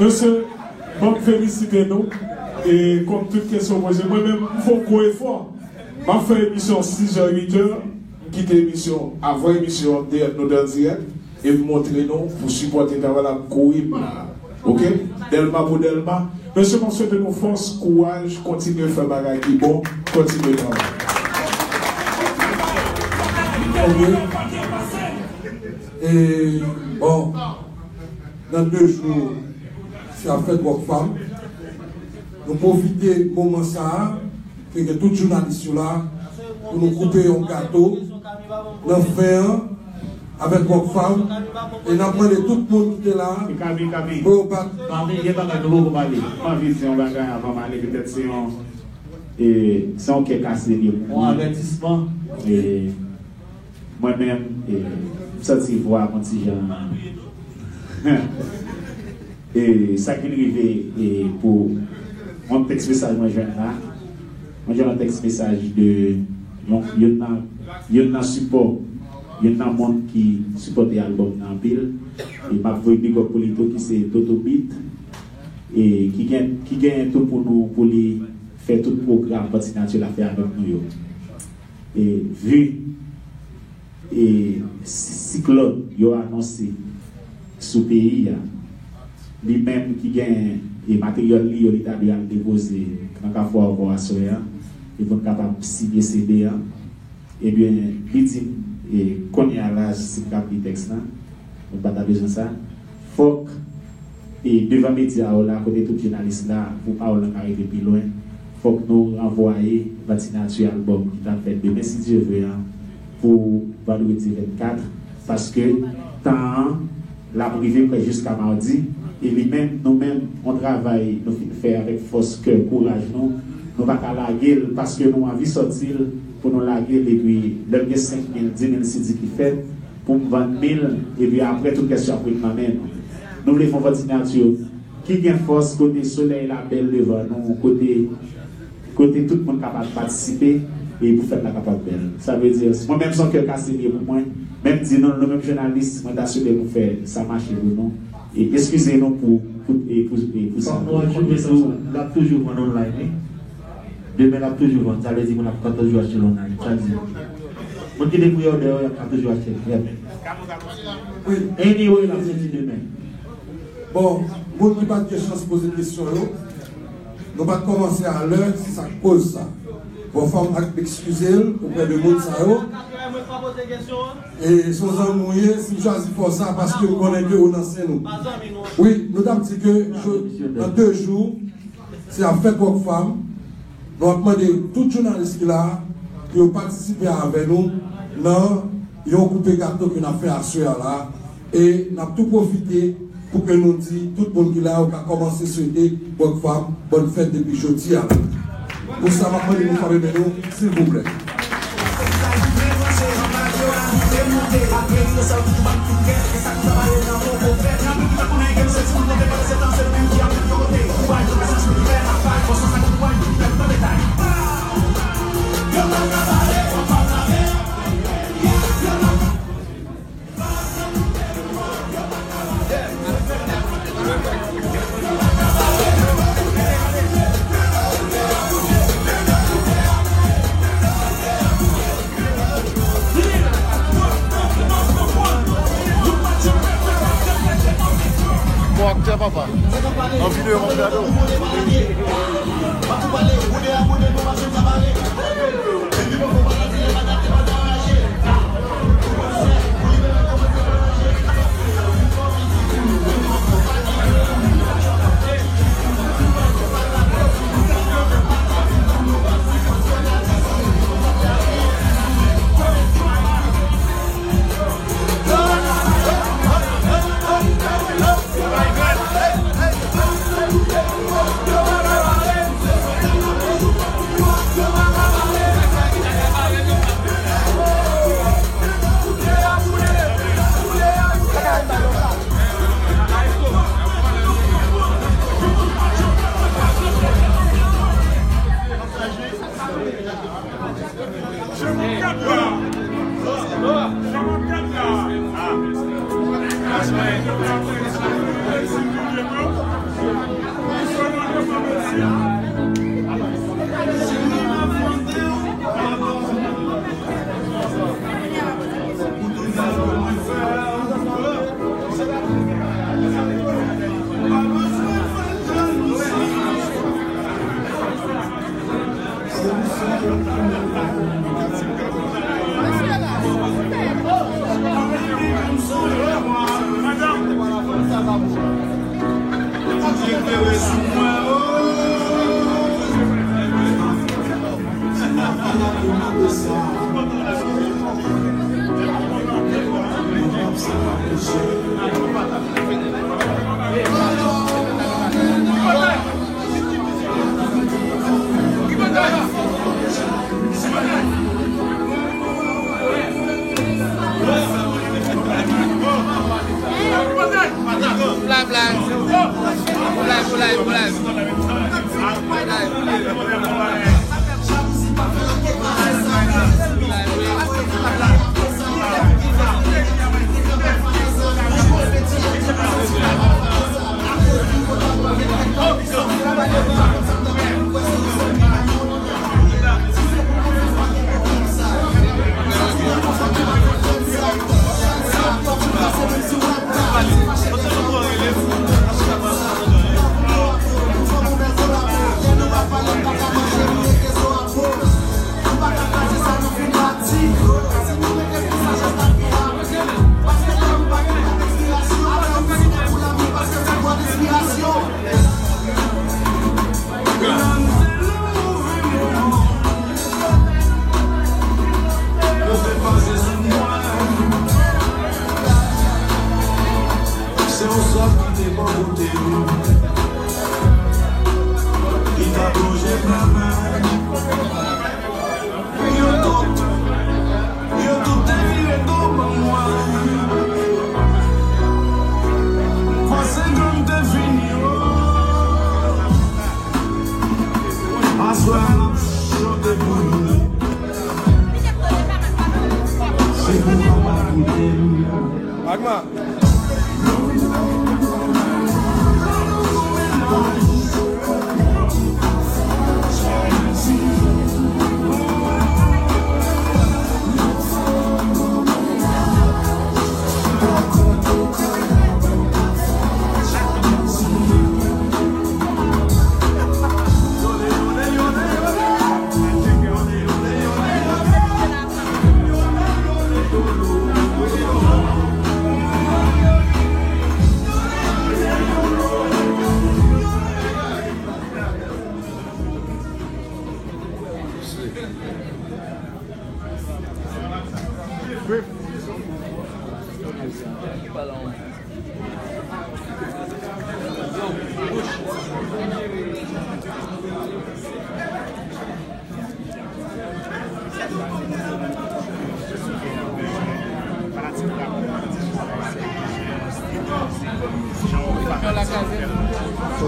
mesye, ban m felisite nou. E kòm tout kesyon poze, mwen menm, m fè yon gwo efò. M ap fè emisyon sizè, uitè, m kite emisyon avan emisyon an, m deyò nou dan dirèk, e m montre nou pou sipòte travay la, m kouri, m la. Ok? Dèlma pou Dèlma. Mesye, m ap swete nou fòs, kouraj, kontinye fè bagay ki bon, kontinye travay. Ok. E, bon, nan de jou, se ap fèt Rockfam. Nou pwofite moman sa a, ke gen tout jounalis yo la, pou nou koupe yon gato nan fen an, avèk Rockfam, e n ap mande tout moun ki te la, pou yo bat. Kami, gen bagay nou poko pale. M anvi di yon bagay avan m ale, petèt se yon, e, se yon kè kase li ye pou mwen. Yon avètisman. E, Mwen menm, e, m santi vwa m yon ti jan. E, sa k vin rive, e, pou yon tèks mesaj mwen jwenn la. Mwen jwenn yon tèks mesaj de yon, youn nan, youn nan sipò, youn nan moun ki sipòte albòm nan anpil. E m ap voye big up pou li tou, ki se Toto Beat. E ki gen, ki genyen tou pou nou, pou li fè tout pwogram Vanti Natirèl ap fè avèk nou yo. E vi, e siklòn yo anonse sou peyi a, li menm ki gen, e materyèl li yo, li ta dwe al depoze nan Kafou Aewopò aswè a, e pou n kapab siyen C D a. Ebyen, li di m, e kounye a la, si m t ap li tèks lan, nou pa ta bezwen sa. Fòk, e devan medya yo la, kote tout jounalis la, pou pawòl lan ka rive pi lwen, fòk nou ranvwaye Vanti Natirèl albòm ki t ap fèt demen, si Dye vle, an, pou vandredi vennkat, paske tan an, l ap rive prèske jiska madi, e li menm, nou menm, yon travay nou fin fè avèk fòs kè, kouraj nou, nou pa ka lage l, paske nou anvi sòti l, pou nou lage l, epi lè m gen senk mil, di mil sidi ki fèt, pou m vann mil, epi apre tout rès yo ap ret nan men nou. Nou vle fè yon Vanti Natirèl ki gen fòs, kote solèy la bèl devan nou, kote, kote tout moun kapab patisipe, e pou fèt la kapab bèl. Sa vle di, mwen menm se yon kè kase li ye pou mwen, Men m di nou, nou menm jounalis, mwen ta swete nou fè sa mache pou nou. E eskize nou pou, pou, e pou, e pou sa. Fòk nou ajoute sa, l ap toujou vann online, wi. Demen l ap toujou vann, sa vle di moun ap ka toujou achte l online. Sa l di. Moun ki te priye w deyò, y ap ka toujou achte l. Yep. Anyway, l ap soti demen. Bon, moun ki pa t gen chans poze kesyon yo, nou pa t kòmanse alè, se sa k koz sa. Bon, fò m ak eskize l oprè de moun sa yo. E se yon zanmi w ye, si m chwazi fè w sa, paske m konnen ke ou nan sen nou. Wi, nou t ap di ke nan de jou, se ap fèt Rockfam. Nou ap mande tout jounalis ki la a pou yo patisipe avè nou nan yon koupe gato ke n ap fè aswè a la. E n ap tou pwofite pou ke nou di tout moun ki la a, yo ka kòmanse swete Rockfam bòn fèt depi jodi a la. Pou sa, m ap mande nou frape men nou, silvouplè. Bon aktè, papa. Anvi de yon gado. Pou live la. Pou live, pou live, pou live. Se yon sòt ki te bò kote m, ki t ap lonje bra m. Yo tout, yo tout te vire do ban mwen. Konsekan m te fini, o. Aswè a n ap chante pou nou. Se pou papa koute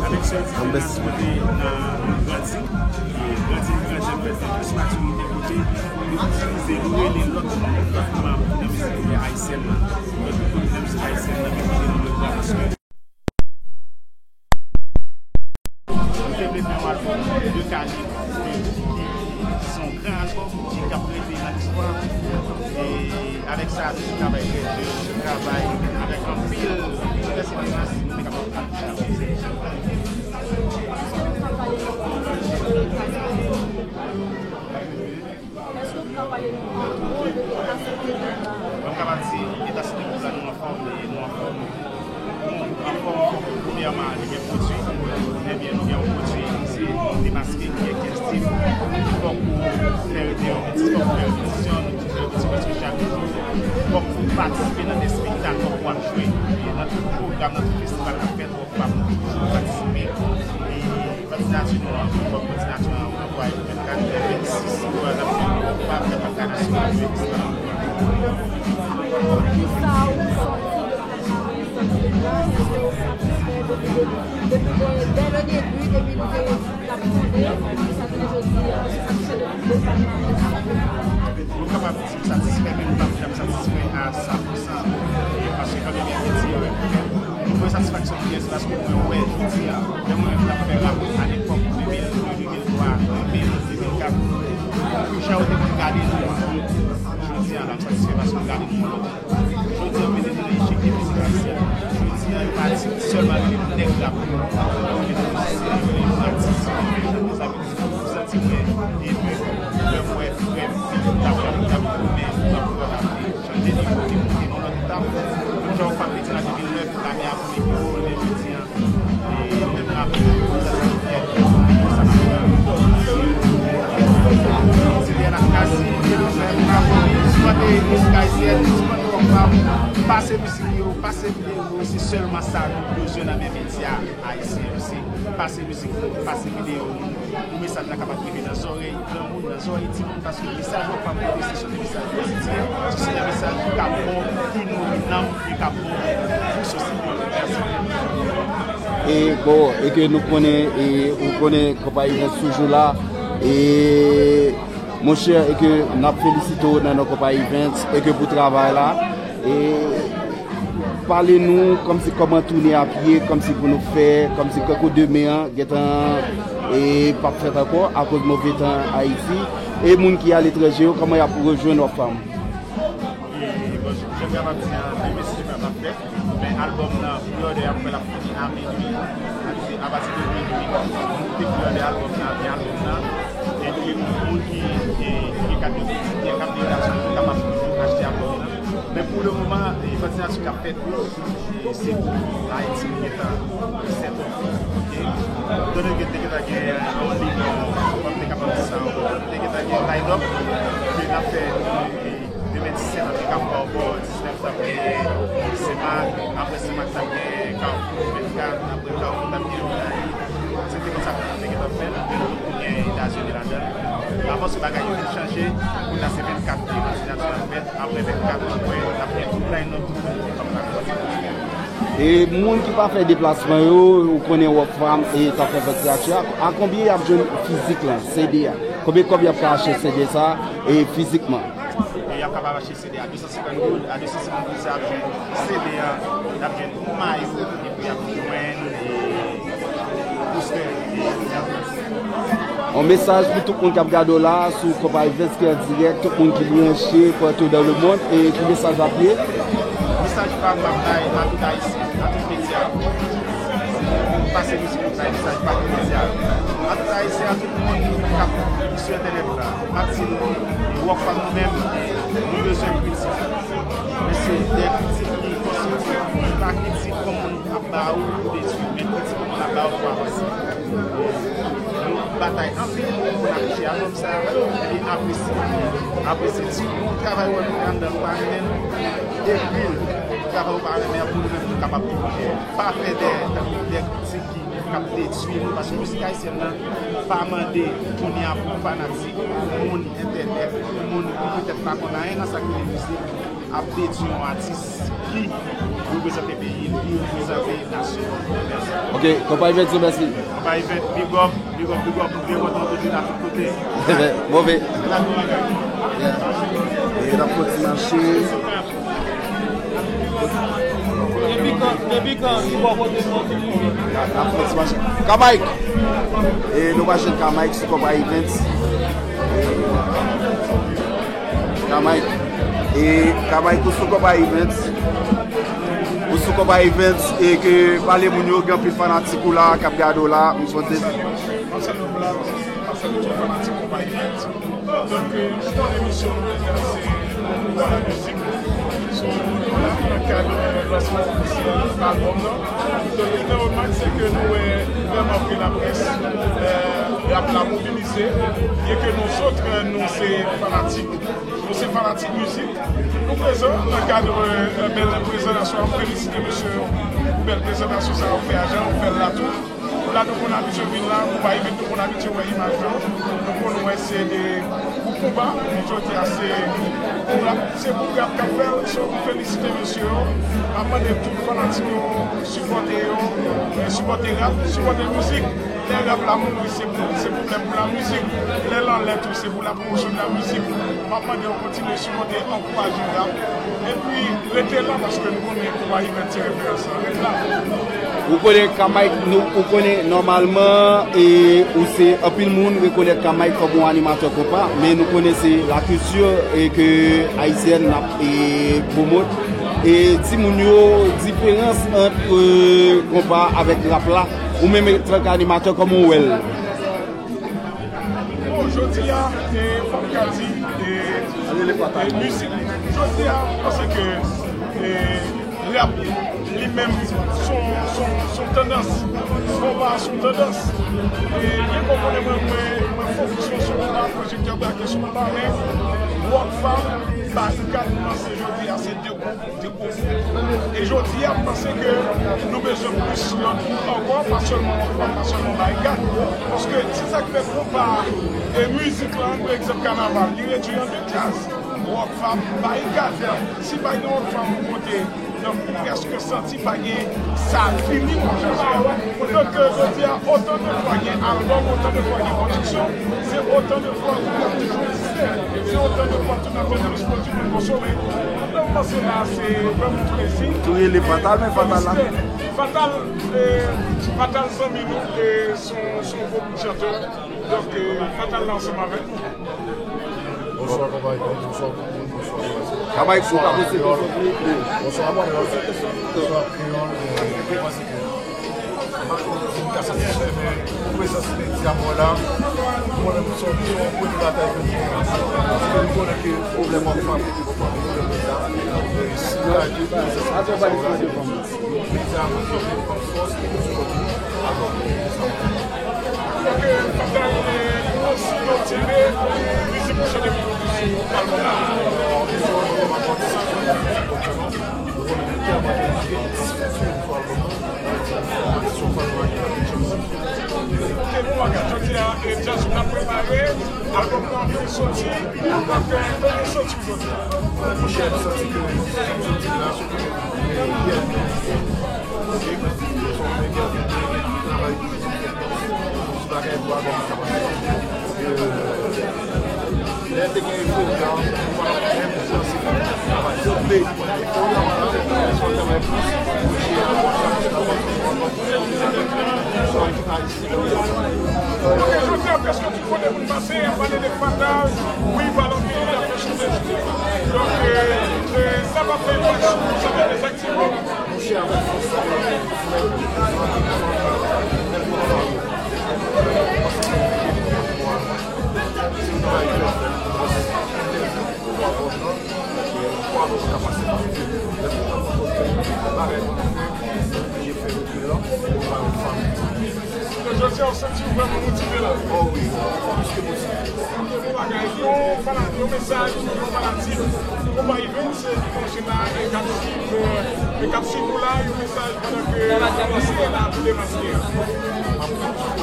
Avèk sèl ti kote nan grandi, e grandi, grandi, grandi, plis matirite kote nou itilize, nou rele lòt, lòt manm nan mizik ayisyèn nan, lòt gwoup nan mizik ayisyèn nan, ki kote nou rele paske nou te vle fè yon albòm de kalite, ki, ki se yon gran albòm, ki, k ap rete nan listwa. E avèk sa, nou travay trè di, nou travay avèk anpil pèseverans, nou te kapab abouti nan konsèy. Èske w ka pale nou an gwo de eta sante gwoup la? Mwen, m kapab di eta sante gwoup la, nou anfòm, e nou anfòm. Nou anfòm, premyèman, li gen pwodui. Ebyen, nou gen yon pwodui, se Demaske, ki gen kenz tit. Fòk ou fè rete yon ti, fòk ou fè repetisyon, nou toujou fè repetisyon, paske chak jou, fòk ou patisipe nan de espektak, fòk ou ap jwe. E nan tout pwogram, nan tout festival k ap fèt, fòk ou ap toujou patisipe. E Kontinatyon nou an, fòk kontinatyon an, anplwaye pou vennkat, vennsis, pou n ap fè, pou n ap fè bagay nan sou vennsis la. Kisa ou santi de palmarès Santi Depi? Èske ou satisfè depi, depi, depi, dè, dè le debi, depi nou te t ap tande, jiska jounen jodi a, ou satisfè de, de palmarès Santi Depi? Nou kapab di m satisfè, men m p ap janm satisfè a san pou san. E paske kanmenm gen piti yo, mwen satisfaksyon ki gen, se paske mwen wè jodi a, lè mwen menm t ap fè rap alepòk de mil de, de mil twa, de mil, de mil kat, jan yo te konn gade nou, jodi a la, m satisfè paske m gade nou yon lòt jan. Jodi a, yo mete nou nan echèk de mizik ayisyèn. Jodi a, yo pa di sèlman rele nou nèg rap. Yo rele nou misye, yo rele nou atis, yo rele nou chantè, sa vle di, m santi mwen eme lè m wè frè m, pitit m t ap gade, t ap goumen, t ap goumen, chanje nivo, li monte nan lòt etap. Menm jan w pa piti nan de mil nèf, lame a boule pi wo, men jodi a, e menm lame a boule, sa se fyète, sa se fyète. Se Dèyè Lakasi, Dèyè Lakasi, sipòte mizik ayisyèn, sipòte Rockfam, pase mizik yo, pase videyo yo, se sèlman sa nou bezwen nan men medya ayisyen yo, se pase mizik nou, pase videyo nou, pou mesaj la kapab rive nan zòrèy granmoun, nan zòrèy timoun, paske mesaj yo p ap pote, se sèl mesaj pozitif, se sèl mesaj ki ka bon pou nou, nanm, ki ka bon pou sosyete. Mèsi. E bon, e ke nou konnen, e ou konnen konpayi Events toujou la, e monchè, e ke n ap felisite w nan non konpayi Events, e ke pou travay la, e pale nou kòmsi kòman toune ap ye, kòmsi pou nou fè, kòmsi kankou demen an gentan, e p ap fèt ankò akoz move tan Ayiti. E moun ki aletranje yo, kòman y ap rejwenn Rockfam? E, bon, jan m kapab di a, demen si Dye vle n ap fè, men albòm nan, pre-order ap fè l ap fini a minui, sa vle di apati de minui, nou te pre-order albòm nan, gen albòm nan, epi moun ki, ki, ki gen kat de kredit, ki gen kat de kredit, yo kapab toujou achte albòm nan. Men pou le moman, e, kontinasyon k ap fèt yo, e, se pou Ayiti ki gentan sèt, oke? Tande ke te gentan gen yon lig, kòm te kapab di sa ankò, te gentan gen line-up ke n ap fè, e, demen disèt, an te ka fè ankò, diznèf, t ap gen Senmak, apre Senmak, t ap gen Kafou vennkat, apre Kafou, t ap gen Wonayi. Se te konsa ke nou te gentan fè l, men nou gen Etazini ladan l. Avan se bagay yo te chanje, kounye a se vennkat ke kontinasyon ap fèt, apre vennkat, apre, n ap gen tout line-up, tout moun ki fè bagay. E moun ki pa fè deplasman yo, ou konnen Rockfam e t ap fè vant gratuit a, a konbyen y ap jwenn fizik lan, C D a? Konbyen kòb y ap ka achte C D sa, e fizikman? E y ap Kapab achte C D a de san senkant goud, a de san senkant goud sa y ap jwenn C D a, y ap jwenn yon mayo, epi y ap jwenn, e, poustè. Yon mesaj pou tout moun k ap gade w la sou Konpa Events ki an dirèk, tout moun ki branche partou dans le monde, e ki mesaj w ap ye? Mesaj pa m, m ap bay a tout Ayisyen, a tout medya. Pase mizik, bay mesaj pa tout medya. A tout Ayisyen, a tout moun k ap sou entènèt la. M ap di nou, Rockfam nou menm, nou bezwen kritik. Men se de kritik ki konstriktif. Pa kritik kòm moun ap ba ou pou detwi, men kritik kòm moun ap ba ou pou avanse. Nou batay anpil pou n achte albòm sa, epi apresye. Apresye, si ou travay ou wè nou anndan, nou pa renmen l, epi travay ou pa renmen an, pou nou menm nou kapab evolye. Pa fè de, de kritik ki k ap detwi nou, paske mizik ayisyèn nan pa mande kounye a pou fanatik, pou moun entènèt, pou moun ki petèt pa konn anyen nan sa k rele mizik, ap detwi yon atis ki reprezante peyi l, ki reprezante nasyon l. Mèsi. Ok, Konpa Events, mèsi. Konpa Events, big up, big up, big up, nou byen kontan w toujou la tout kote. Move. La nou bagay. Yeah. E n ap kontinye mache. Depi kan, depi kan ki bò kote nou an ki toujou? N ap fè ti mache. Ka Mike. E nou mache Ka Mike sou Konpa Events. Ka Mike. E Ka Mike ou sou Konpa Events. Ou sou Konpa Events e ke pale moun yo gen anpil fanatik ou la k ap gade w la. M swete. Donk, euh, nou konnen misyon nou deja se pale mizik. So, nou la nan kad, euh, lansman ofisyèl albòm nan. Donk, yon nan remak, se ke nou wè vrèman ke laprès, euh, rap la mobilize, byen ke nou sot, euh, nou se fanatik, nou se fanatik mizik. Nou prezan nan kad, euh, bèl prezantasyon. Felisite mesye yo pou bèl prezantasyon sa yo fè a, jan yo fè l la tou. La nou konn abitye vin la, Konpa Events nou konn abitye wè imaj yo. Nou konn wè se de gwoup konba, men jodi a se pou rap, se pou rap k ap fè l. So, m felisite mesye yo. M ap mande tout fanatik yo sipòte yo, eh, sipòte rap, sipòte mizik. Lè rap la mouri, se pou, se pwoblèm pou lamizik. Lè l anlè tou, se pou la pwomosyon de lamizik. M ap mande yo kontinye sipòte, ankouraje rap. Epi, rete la, paske nou konnen Konpa Events se referans lan. Ret la. Ou konnen Ka Mike, nou, ou konnen nòmalman, e ou se anpil moun rekonèt Ka Mike kòm yon animatè konpa, men nou konnen se lakilti e ke ayisyèn n ap, e, pwomot. E di moun yo diferans ant, e, konpa avèk rap la, ou menm antanke animatè, kòman w wè l? Bon, jodi a, e, fò m ka di, e, e, mizik, jodi a, m panse ke, e, rap li menm, son, son, son tandans, konpa son tandans. E, byen ke w konnen mwen, mwen, mwen fokis mwen sou konpa, pwojektè brake sou konpa, men Rockfam, Barikad, m panse jodi a, se de gwoup, de gwo gwoup. E jodi a, m panse ke nou bezwen plis lòt gwoup ankò, pa sèlman Rockfam, pa sèlman Barikad. Paske se sa k fè konpa e mizik la, pa egzanp, kanaval, li redui an de djaz. Rockfam, Barikad. Si pa gen Rockfam yon kote, donk, ou prèske santi pa gen sa fini pou jazz la. Donk, euh, jodi a, otan de fwa gen albòm, otan de fwa gen pwodiksyon, se otan de fwa gwoup la toujou egziste. Se otan de fwa tou n ap tandans pwodui pou n konsome. Donk, m panse la, se vrèman yon plezi. Tou rele Fatal, men Fatal la. Fatal, euh, Fatal zanmi nou, e se yon, se yon gwo bout chantè. Donk, euh, Fatal la ansanm avèk nou. Bonswa, konpayè, bonswa tout moun, bonswa. Ka Mike, si w ka poze kesyon, silvouplè. Bonswa, bonswa, bonswa, kreyòl, euh, mwen panse ke m pa konn si m ka satisfè, men prezans medya mwen la, mwen menm, se yon, se yon premye batay ke m gen. Paske m konnen ke pwoblèm Rockfam, pwoblèm medya, euh, si m ka di prezans medya mwen la, medya mwen la, fòs, e tout sa. Donk, Fatal, e, nou osi, nou tire mizik pou chante pou nou sou albòm la. Ok, bon bagay, jodi a, e, djaz nou ap prepare, albòm nou anvi soti, donk, e, kote soti jodi a? Monchè, m santi ke, m santi ke la, se ke, e, yè, e, travay Ti bagay pou albòm sa pase. Paske, euh, lè te gen Euphoria, nou pa t ap menm panse Ok, jodi a, prèske tout kote moun pase, y ap pale de pataj, wi, balon, wi, y ap fè chante. Donk, euh, euh, sa va fè yon match, sa va fè. Jodi a, w santi w vrèman motive la? Oh wi, plis ke motive. Yon bagay, yon fana-, yon mesaj pou yon fanatik Konpa Events ki konje la e k ap swiv, e k ap swiv ou la, yon mesaj pandan ke w ap la pou demaske a. M ap kontan.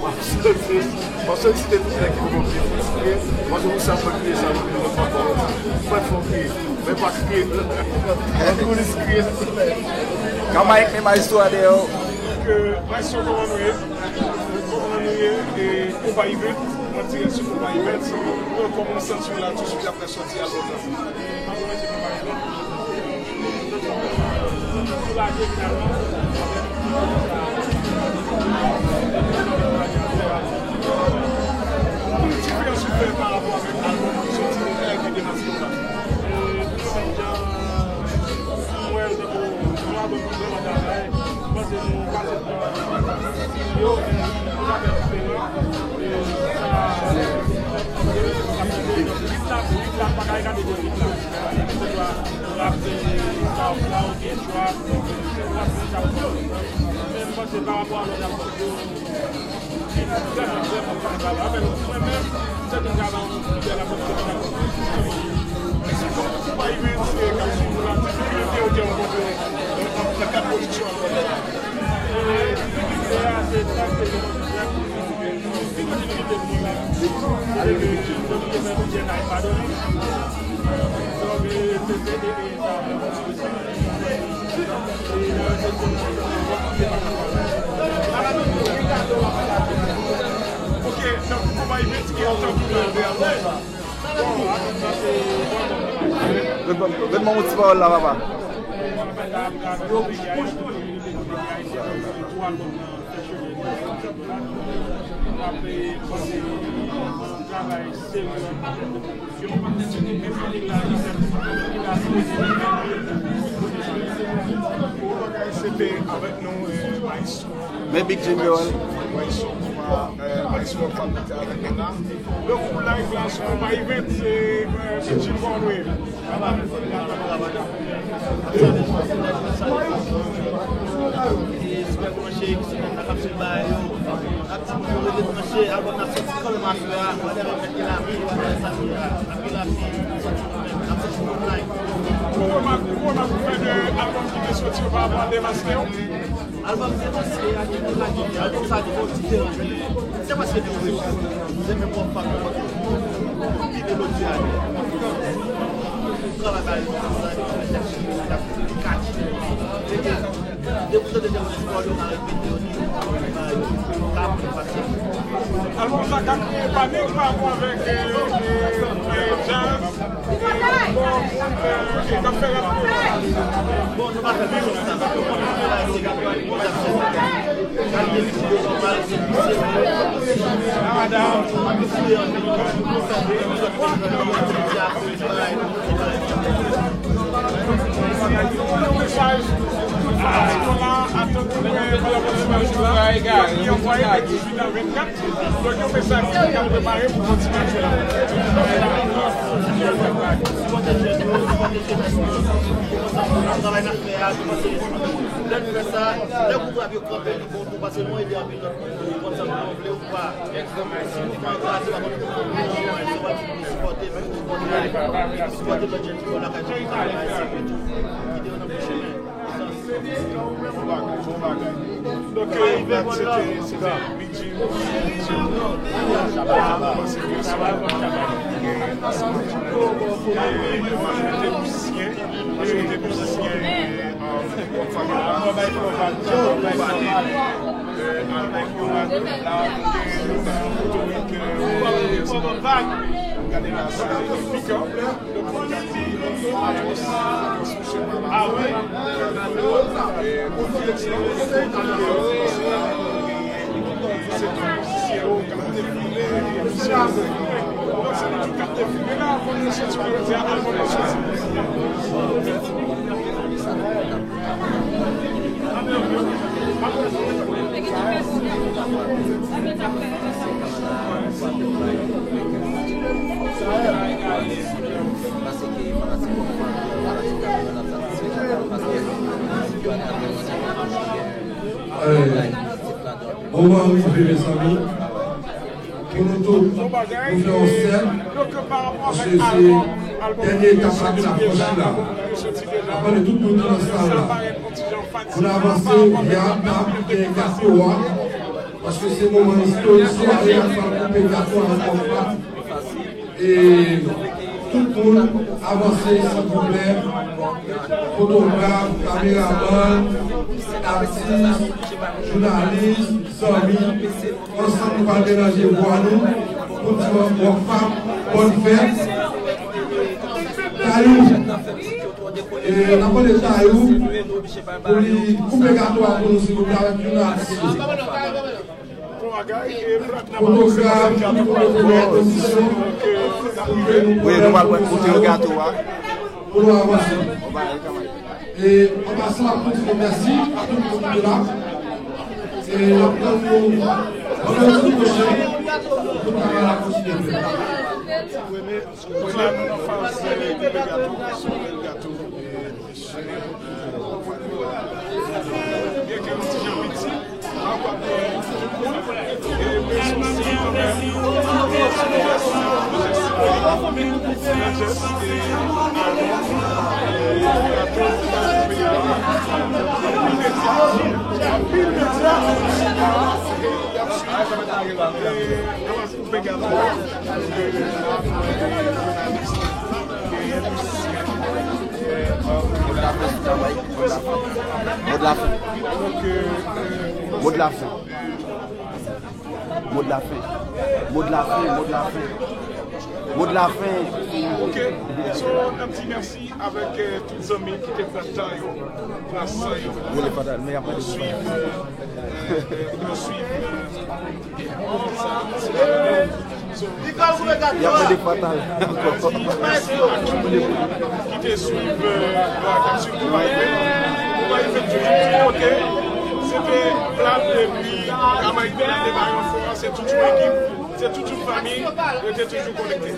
M ap sote. M ap solisite tout nèg ki poko byen friske. Paske ou sa mwen kriye sa, mwen kriye sa ankò. Mwen fò kriye. Mwen pa kriye. Mwen koulis kriye. Kama ek men maestro a dèyè w. Ke maestro, kòman nou ye? Kòman nou ye? E Konpa Event, an dirèk sou Konpa Event. Kòman w santi w la touswit apre sòti albòm la? Soulaje finalman. Ki diferans ou fè pa rapò avèk albòm ki sòti deja epi demaske w la? E, pi menm jan, mwen, tankou, yon albòm ki vrèman travay, m panse nou pase pran yo, men nou ka fè diferan. E, sa, rit la, rit la, pa ka gade de rit la. Keseswa rap, e, sa, sa, ou gen chwa, ou pa fè sa, ou fè. Men m panse pa rapò a lòt albòm yo, Vrèman, vrèman, vrèman travay. Anfen, mwen menm, se te travay yon lidè la politik la. Mwen se konprann se pa imen se k ap swiv nou la, se ki yo te yo te rankontre nan kad pwodiksyon an. E, difikilte a, se sa, se yon difikilte pou mwen la. Se ke mwen te fè lidè la, e pa done. Donk, e, se, se, e, e, sa, Ret ban m ti pawòl la, papa. Travay serye an tèm de pwomosyon. Se te avèk nou, eh, Maestro. Men Big Jim yo, wi. Maestro, eh, Maestro Fab ki te avèk nou la. Donk, pou live la, sou Konpa Event, se, eh, Big Jim Broadway. Sipè branche, ki sou la k ap swiv bagay yo. Ak ti moun yo rete branche, albòm nan soti kanmenm aswè a. Whatever, mèt gen lavi, whatever sa ye a. Anpil lavi, soti kanmenm. N ap soti online. Ou remak-, ou remak ou fè de albòm ki te soti yo pa rapò a Demaske yo? Albòm Demaske a, ki te lage, albòm sa a te fè yon diferans. Se paske de ou se menm wòf pa konpòte. Ki melodi a ye. Travay ba yo sa, li fè tèt li, li ap kache. Depi w tande de moun espò yo ka repete yo, li ka pase. Alò, sa ka kreye panik pa rapò avèk, eh, eh, eh, djaz, eh, pòp, eh, k ap fè rap yo. Bon, nou pa fè menm sa. Madanm. Yon mesaj pou tout fanatik yo la, a tout, eh, fanatik yo la, ki anvwaye de dizuit a vennkat. Donk, yon mesaj ki ap prepare pou kontinye jwe la. Sipòte jèn yo, sipòte jenès nou. Travay n ap fè a, sipòte jenès nou. Lè nou fè sa, lè gwoup rap yo kanpe, li bon tou, paske nou ede anpil lòt moun, li konn sa nou vle ou pa. Si mouvman an kraze, pa konn nou sipòte, men nou sipòte, sipòte lòt jèn ki yo lakay yo, ki travay, se tou, kite yo nan bon chemen. Bon bagay, bon bagay. Donk, eh, se te, se te Big Jim, Big Jim. Mwen panse ke se yon, eh, ansanm, eh, majorite mizisyen, majorite mizisyen, eh, Pikan. Donk, fò n di, ah wi. Se tout mizisyen yo k ap defile, mizisyen yo. Donk, se nou tout k ap defile la, pou nou soti, pou nou di, ah, pou nou soti. Moman rive, mezanmi, pou nou tout, nou fè yon sèl, paske se dènye etap la ki n ap franchi la. N ap mande tout moun ki nan sal la, pou n avanse, y a tab, gen gato a, paske se moman istorik, sware a, pou n koupe gato a ankò fwa. E tout moun avanse, silvouplè. Fotograf, kameramann, atis, jounalis, zanmi, ansanm nou pral melanje vwa nou pou n di Rockfam bòn fèt. Tayou, e n ap mande Tayou pou li koupe gato a pou nou, silvouplè, avèk youn nan atis yo. Fotograf, pou nou mete nou an kondisyon pou ke nou pran gato a pou nou avanse. E an pasan, n ap di nou mèsi a tout moun ki te la. E n ap tann nou vandredi pwochen pou travay la kontinye fèt. Donk la, nou nan faz, euh, koupe gato, se yon bèl gato. Byenke yon ti jan piti, anpil moun, e, men se yon siy kanmenm. Anpil medya, anpil medya, y ap swiv. Mot la fen, mot la fen. Mot la fen. Mot la fen. Mot la fen, mot la fen. Mot la fen. Ok. So, yon ti mèsi avèk, euh, tout zanmi ki te pran tan yo, pran san yo. Yo le fatal, men y ap mande pou swiv, euh, yo swiv, euh, Y ap mande fatal ankò. Ki te swiv, euh, k ap swiv Konpayi Fèt. Konpayi Fèt toujou di kote, se te Vlad epi Konpayi Fèt te bay yon fò, se tout yon ekip, se tout yon fanmi, yo te toujou konekte.